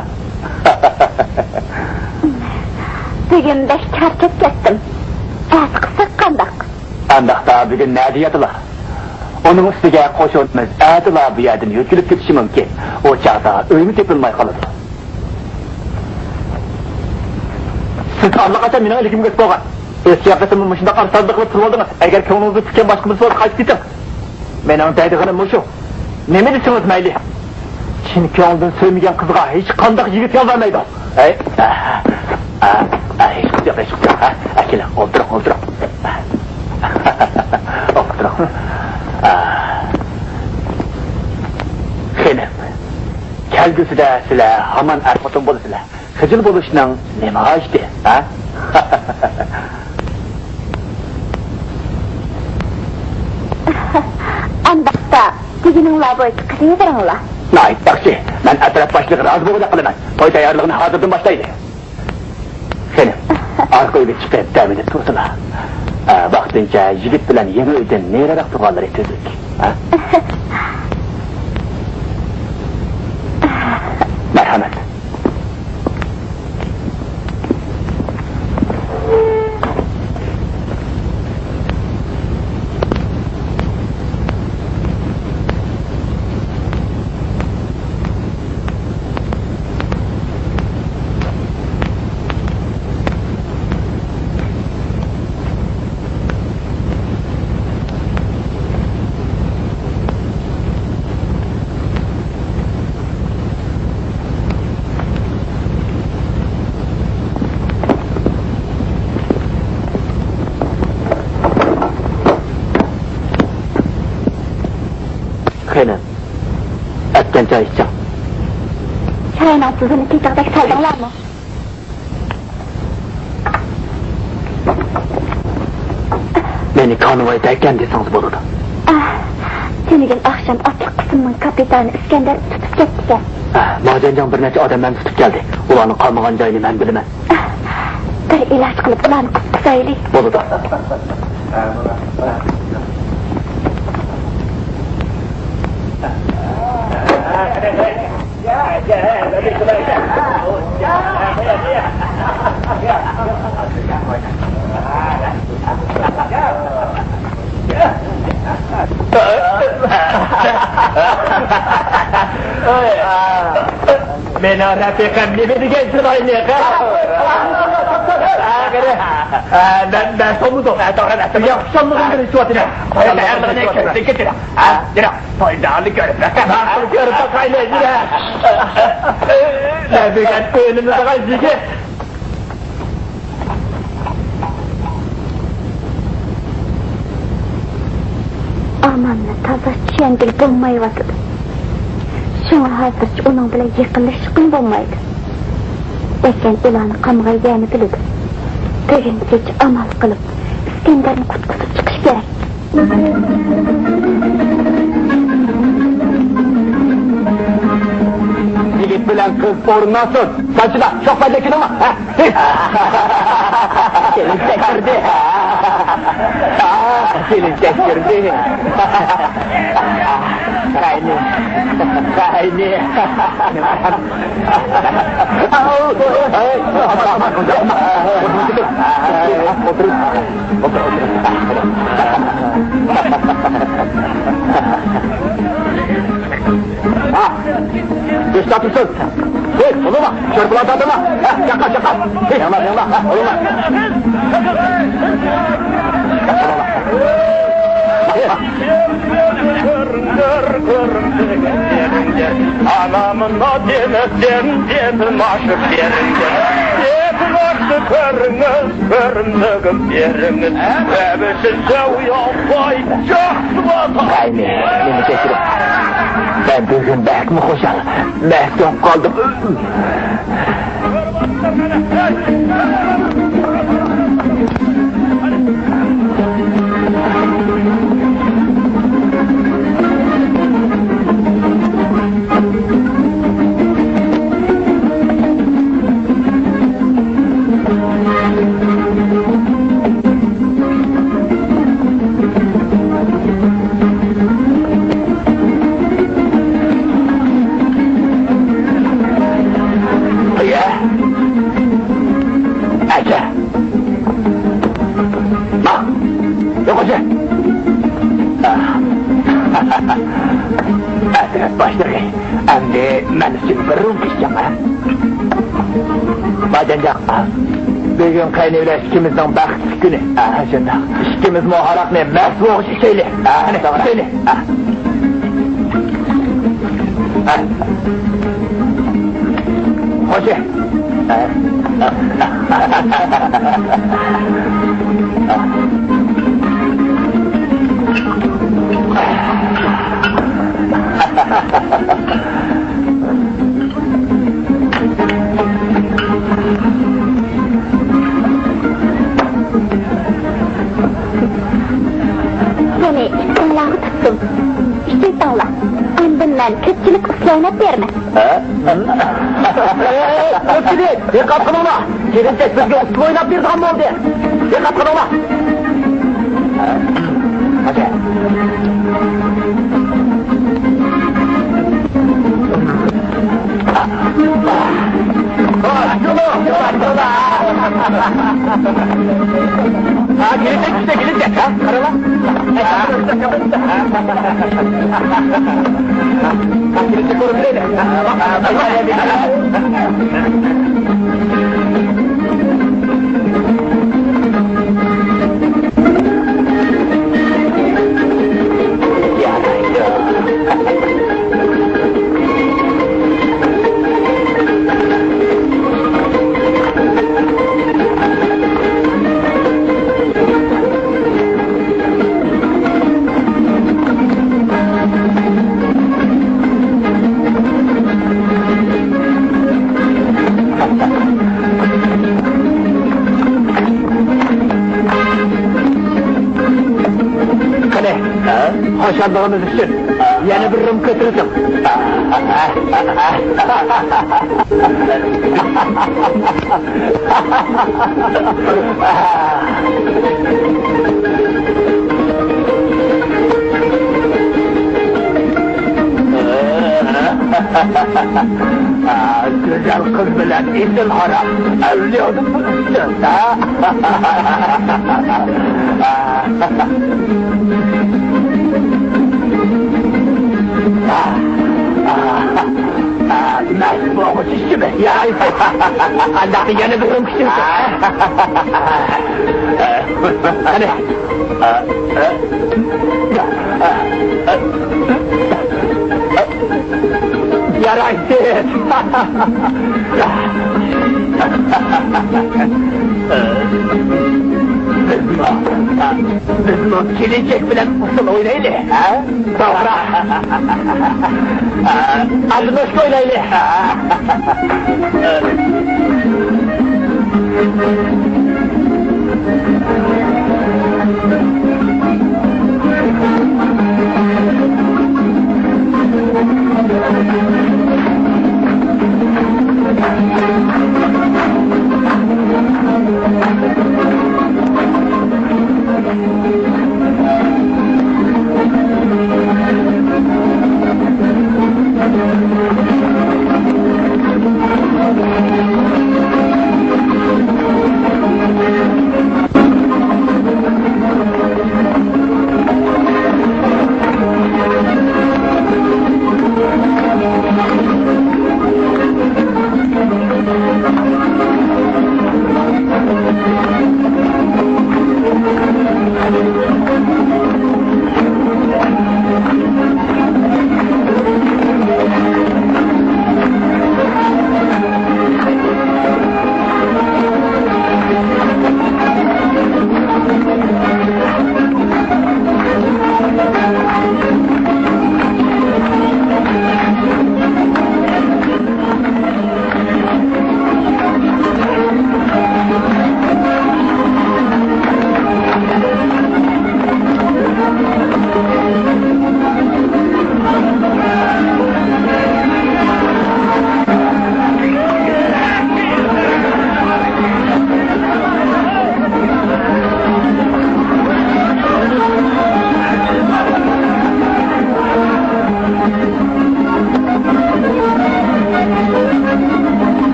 بۈگۈن بەك چارچاپ كەتتىم. ئەتە قىلساق قانداق؟ ئانداقتا بۈگۈن نەدە ياتىلا؟ ئۇنىڭ ئۈستىگە قوشۇنىمىز ئەتىلا بۇ يەردىن يۆتكىلىپ كېتىشى مۇمكىن. ئۇ چاغدا ئۆيمۇ تېپىلماي قالىدۇ. سىز ئاللىقاچان مېنىڭ ئىلكىمگە ئۆتۈپ بولغان. ئۆتكەن قېتىممۇ مۇشۇنداق ئارسازلىق قىلىپ تۇرۇۋالدىڭىز. ئەگەر كۆڭلىڭىزنى پۈككەن باشقا بىرسى بولسا، قايتىپ كېتىڭ. مېنىڭ دەيدىغىنىم مۇشۇ. نېمە دېسىڭىز مەيلى. چىن كۆڭلىدىن سۆيمىگەن قىزغا ھېچقانداق يىگىت يول بەرمەيدۇ. ھەي، ئە، ئە، ئە، ھېچقىسى يوق، ھېچقىسى يوق. ھە، ئەكېلىڭ، ئولتۇرۇڭ، ئولتۇرۇڭ. ئولتۇرۇڭ. ئە. خېنىم، كەلگۈسىدە سىلەر ھامان ئەر-خوتۇن بولىسىلەر. خىجىل بولۇشنىڭ نېمە ھاجىتى، ھە؟ ئانداقتا، دېگىنىڭلار بويىچە قىلىۋېرىڭلار. ناھايىتى ياخشى. مەن ئەترەت باشلىقى رازى بولغۇدەك قىلىمەن. توي تەييارلىقىنى ھازىردىن باشلايلى. قېنى، ئارقا ئۆيگە چىقىپ دەم ئېلىپ تۇرسىلا. ئە، ۋاقتىنچە يىگىت بىلەن يېڭى ئۆيدىن نېرىراق تۇرغانلىرى تۈزۈك. ھە؟ مەرھەمەت. خېنىم، ئەتكەن چاي ئىچىڭ. چاينىڭ تۇزىنى تېتىغۇدەك سالدىڭلارمۇ؟ مېنى كانىۋاي دەكەن دېسىڭىز بولىدۇ. ئاھ، تۈنۈگۈن ئاخشام ئاتلىق قىسىمنىڭ كاپىتانى ئىسكەندەر تۇتۇپ كەتتىكەن. ئاھ، ماجەنجاڭ بىر نەچچە ئادەملەرنى تۇتۇپ كەلدى. ئۇلارنىڭ قامىغان جايىنى مەن بىلىمەن. ئاھ، بىر ئىلاج قىلىپ ئۇلارنى قۇتقۇزايلى. بولىدۇ. مېنىڭ رەپىقەم نېمە دېگەن چىرايلىق، ھە؟ ھە، قېنى. ھە، مەن، مەن سولمىدىم. ھە، توغرا، مەن سولمىدىم. ياخشى سولمىدىم دەپ ئېيتىۋاتىمەن. ھە، ھەممىنى كەتتى، كەتتى. ھە، يۈرۈڭ. تويدا كۆرۈپ باقايلى. ماقۇل، كۆرۈپ باقايلى، يۈرە. نەبىگەت ئۆيلىنىدىغان يىگىت. ئامالنى تازا چۈشەنگىلى بولمايۋاتىدۇ. شۇڭا ھازىرچە ئۇنىڭ بىلەن يېقىنلىشىشقىمۇ بولمايدۇ. لېكىن ئۇلارنى قامغان يەرنى بىلىدۇ. بۈگۈن كېچە ئامال قىلىپ، ئىسكەندەرنى قۇتقۇزۇپ چىقىش كېرەك. يىگىت بىلەن قىز ئورۇنلاشسۇن. ساچىدا شوق پەدە كېلىڭلار. ھە؟ كېلىنچەك كىردى. كېلىنچەك كىردى. قاينى. قاينى. ھە، بېشىدا تۇرسۇن. ھېي، ئۇلۇما، شورپىلار تارتىما. ھە، چاققا، چاققا. ھېي، ياڭلا، ياڭلا، ھە، ئۇلۇما. ئانامنى دېمەسكەن، دېتىم ئاشىق بېرىڭگە. دېتىم ئاشىق كۆرۈڭىز، كۆرۈندۈگۈم بېرىڭىز. ئەبىسىز سەۋياقلاي، جاقسىۋاتا. قاينى، مېنى كەچۈرۈڭ. مەن بۈگۈن بەكمۇ خۇشال. مەست بولۇپ قالدىم. قويە. ئەچە. يوق، ئەچە. ئەترەت باشلىقى، ئەمدى مەن ئۈچۈن بىر رومكا ئىچىڭ، ھە؟ باجانجان، بۈگۈن قېنى ئىككىمىزنىڭ بەختلىك كۈنى. ھە، شۇنداق. ئىككىمىزمۇ ھاراقنى مەست بولغۇچە ئىچەيلى. ھە، قېنى، توغرا. ئىچەيلى. ھە. ھە. خوشى. ھە. بۇنى ئىككىڭلارغا تۇتتۇم. ئىچىۋېتىڭلار. ئاندىن مەن كۆپچىلىككە ئۇسسۇل ئويناپ بېرىمەن. ھە؟ كۆپچىلىك، دىققەت قىلىڭلار. كېلىنچەك بىزگە ئۇسسۇل ئويناپ بېرىدىغان بولدى. دىققەت قىلىڭلار. قېنى، خۇشاللىقىمىز ئۈچۈن يەنە بىر رومكا ئۆتۈۋېتىڭ. گۈزەل قىز بىلەن ئېسىل ھاراق ئەۋلىيادىن بىر ئۈستۈن. مەن بۇ ئوغۇز ئىشچىمەن. يا، قانداق يەنە بىر رۇم كىچىك. قېنى. يارايسىز. بىزمۇ، بىزمۇ كېلىنچەك بىلەن ئۇسسۇل ئوينايلى، ھە؟ توغرا. ئادىنوشكا ئوينايلى.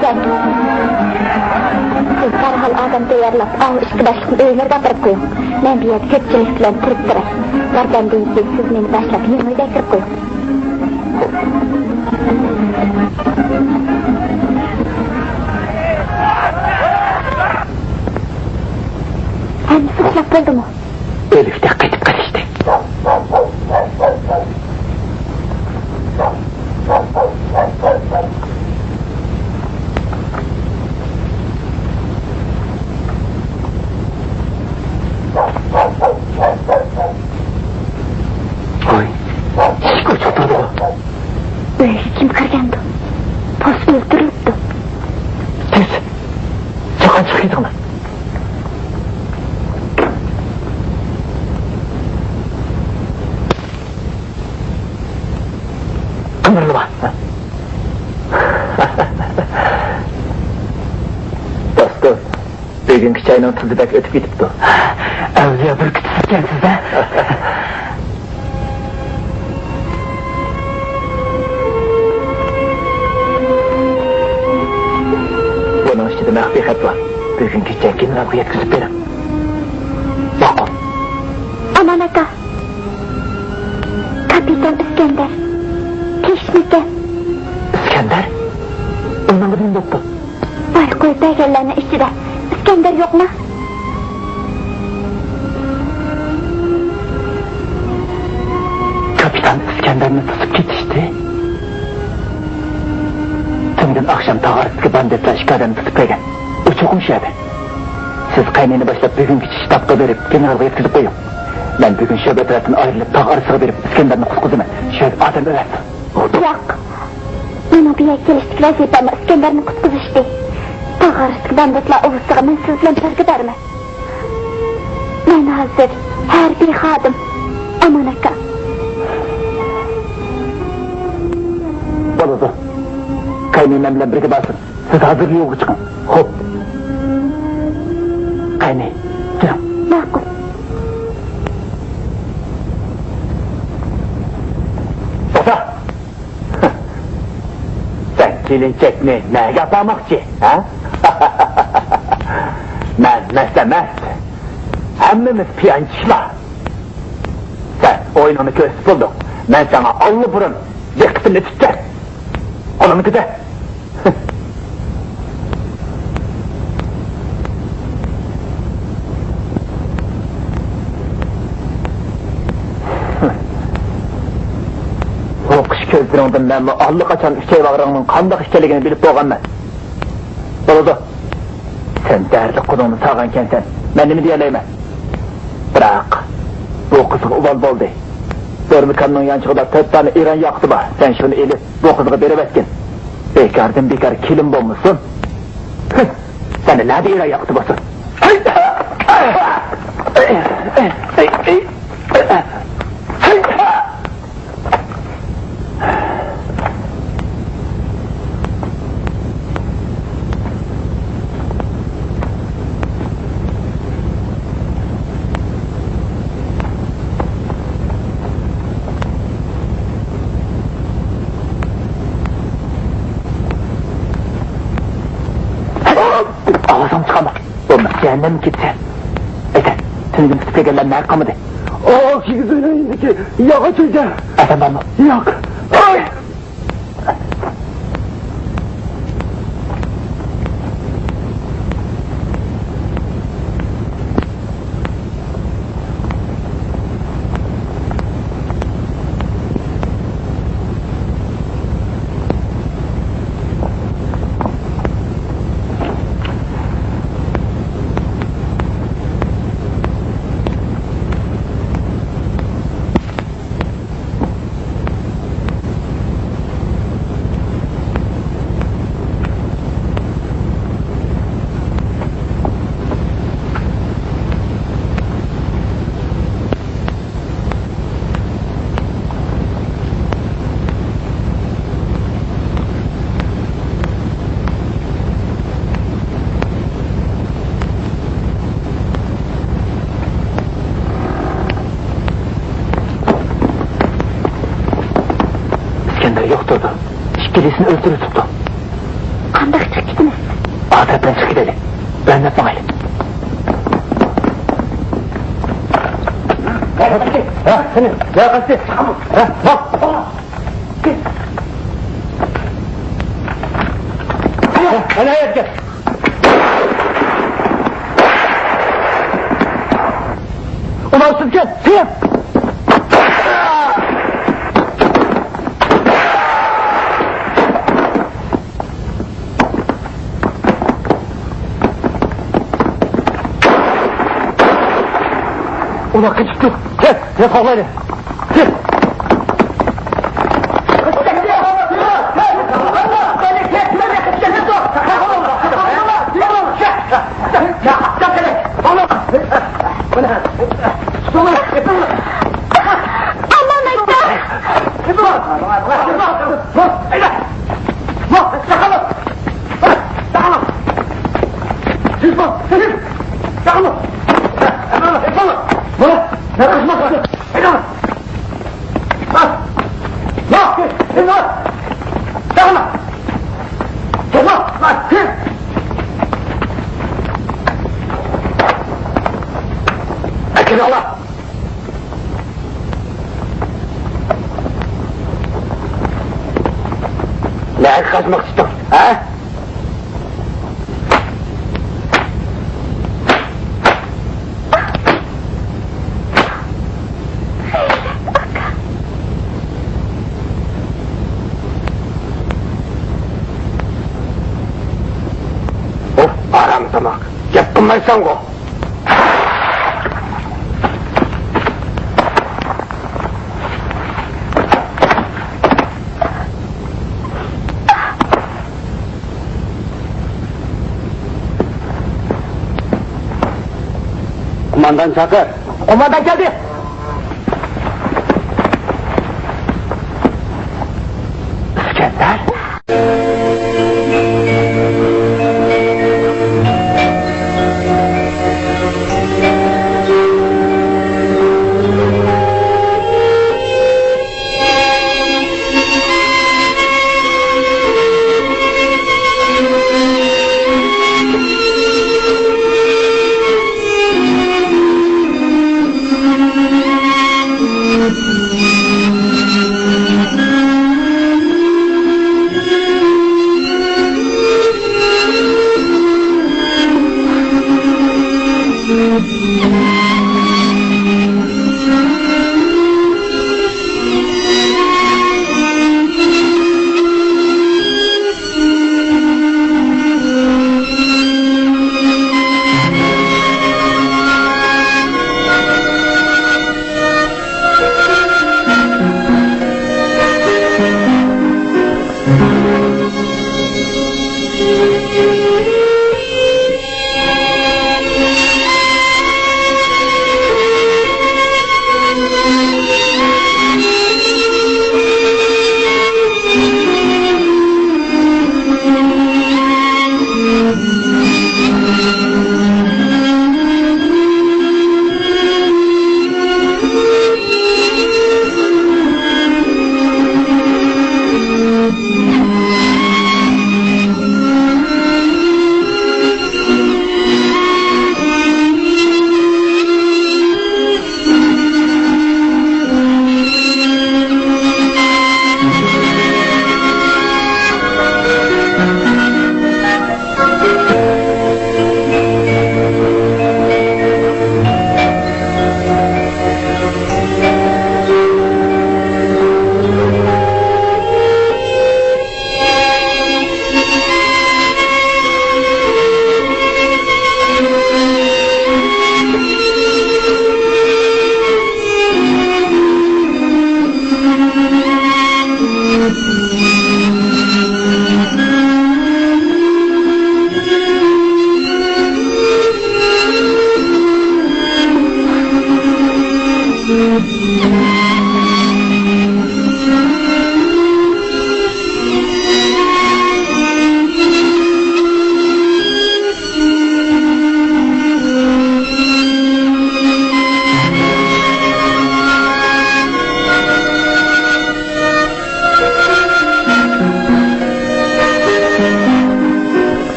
بەسكەن. سىز دەرھال ئادەم تەييارلاپ، ئاۋۇ ئىككى باشلىقنى ئۆيلىرىگە ئاپىرىپ قويۇڭ. مەن بۇ يەردە كۆپچىلىك بىلەن تۇرۇپ تۇراي. بارغاندىن كېيىن سىز مېنى باشلاپ يېڭى ئۆيگە ئەكىرىپ قويۇڭ. ھەممىسى ئۇخلاپ بولدىمۇ؟ ئۆلۈكتەك قېتىپ قېلىشتى. ۋاي، ئىشىك ئوچۇق تۇرىدىغۇ. ئۆيگە كىم كىرگەندۇ؟ پوس ئۆلتۈرۈلۈپتۇ. تېز، چاققان چىقىپ كېتىڭلار. قىمىرلىما. دوستۇم، بۈگۈنكى چاينىڭ تۇزى بەك ئۆتۈپ كېتىپتۇ. ئەۋلىيا بىر كۈتۈپسىزكەنسىز-دە. بۇنىڭ ئىچىدە مەخپىي خەت بار. بۈگۈن كېچە گېنېرالغا يەتكۈزۈپ بېرىڭ. ماقۇل. ئامان ئاكا. كاپىتان ئىسكەندەر. تېخنىككەن. ئىسكەندەر؟ ئۇنىڭغا نېمە بوپتۇ؟ بايا قويۇپ بەرگەنلەرنىڭ ئىچىدە ئىسكەندەر يوقما؟ كاپىتان ئىسكەندەرنى توسۇپ كېتىشتى. تۈنۈگۈن ئاخشام تاغ ئارىسىدىكى باندىتلار ئىككى ئادەمنى توسۇپ كەلگەن. ئۇ چوقۇم شۇ يەردە. سىز قەينىنى باشلاپ بۈگۈن كېچە شتابقا بېرىپ، گېنېرالغا يەتكۈزۈپ قويۇڭ. مەن بۈگۈن شۆبە ئەتراپتىن ئايرىلىپ، تاغ ئارىسىغا بېرىپ، ئىسكەندەرنى قۇتقۇزىمەن. شۇ يەردە ئادەم ئەۋەتسۇن. ياق. مېنىڭ بۇ يەرگە كېلىشتىكى ۋەزىپەم ئىسكەندەرنى قۇتقۇزۇشتى. تاغ ئارىسىدىكى باندىتلار ئۇۋىسىغا مەن سىز بىلەن بىرگە بارىمەن. مەن ھازىر ھەربىي خادىم. ئامان ئاكا. بولىدۇ. قەينى مەن بىلەن بىرگە بارسۇن. سىز ھازىرلا يولغا چىقىڭ. خوپ. قېنى، كىرىڭ. ماقۇل. توختا! سەن كېلىنچەكنى نەگە ئاپارماقچى، ھە؟ مەن مەست ئەمەس. ھەممىمىز پىيانچىلار. سەن ئويۇنۇڭنى كۆرسىتىپ بولدۇڭ. مەن ساڭا ئاللىبۇرۇن دىققىتىمنى تۇتتۇم. قولۇڭنى كۆتەر. بۇ قىش كۆزلىرىڭدىن مەنمۇ ئاللىقاچان ئۈچەي باغرىڭنىڭ قانداق ئىكەنلىكىنى بىلىپ بولغانمەن. بولىدۇ. سەن دەردلىك قولۇڭنى سالغانكەنسەن، مەن نېمە دېيەلەيمەن؟ بىراق، بۇ قىزغا ئۇۋال بولدى. دورمىكاننىڭ يانچۇقىدا تۆت دانە ئىران ياقۇتى بار. سەن شۇنى ئېلىپ، بۇ قىزغا بېرىۋەتكىن. بىكاردىن بىكار كېلىن بولمىسۇن. ھىم، سەندە نەدە ئىران ياقۇتى بولسۇن؟ ئاۋازىڭنى چىقارما. بولماس، جەھەننەمگە كېتىسەن. ئەسەن، تۈنۈگۈن تۇتۇپ كەلگەنلەر نەگە قامىدى؟ ئۇ كىگىز ئۆينىڭ يېنىدىكى ياغاچ ئۆيدە. ئەسەن بارمۇ؟ ياق. ئاي! ئىسكەندەر يوق تۇرىدۇ. ئىككىلىسىنى ئۆلتۈرۈۋېتىپتۇ. قانداق چىقىپ كېتىمىز؟ ئادەتتىن چىقىپ كېتەيلى. بىرنى ئاتماڭ ھەيلى. ھە، سېنى، يا قاچتى. ھە، باق. ھە، ئەنە يەرگە. ئۇلار سىزگە تېيىپ! ئۇلار قېچىپتۇ. كەت، تېز قوغلايلى. كەت. نەگە قاچماقچىدىڭ، ھە؟ ئۇف، ھارامتاماق، گەپ قىلمايسەنغۇ؟ قوماندان چاقىر. قوماندان كەلدى. ئىسكەندەر.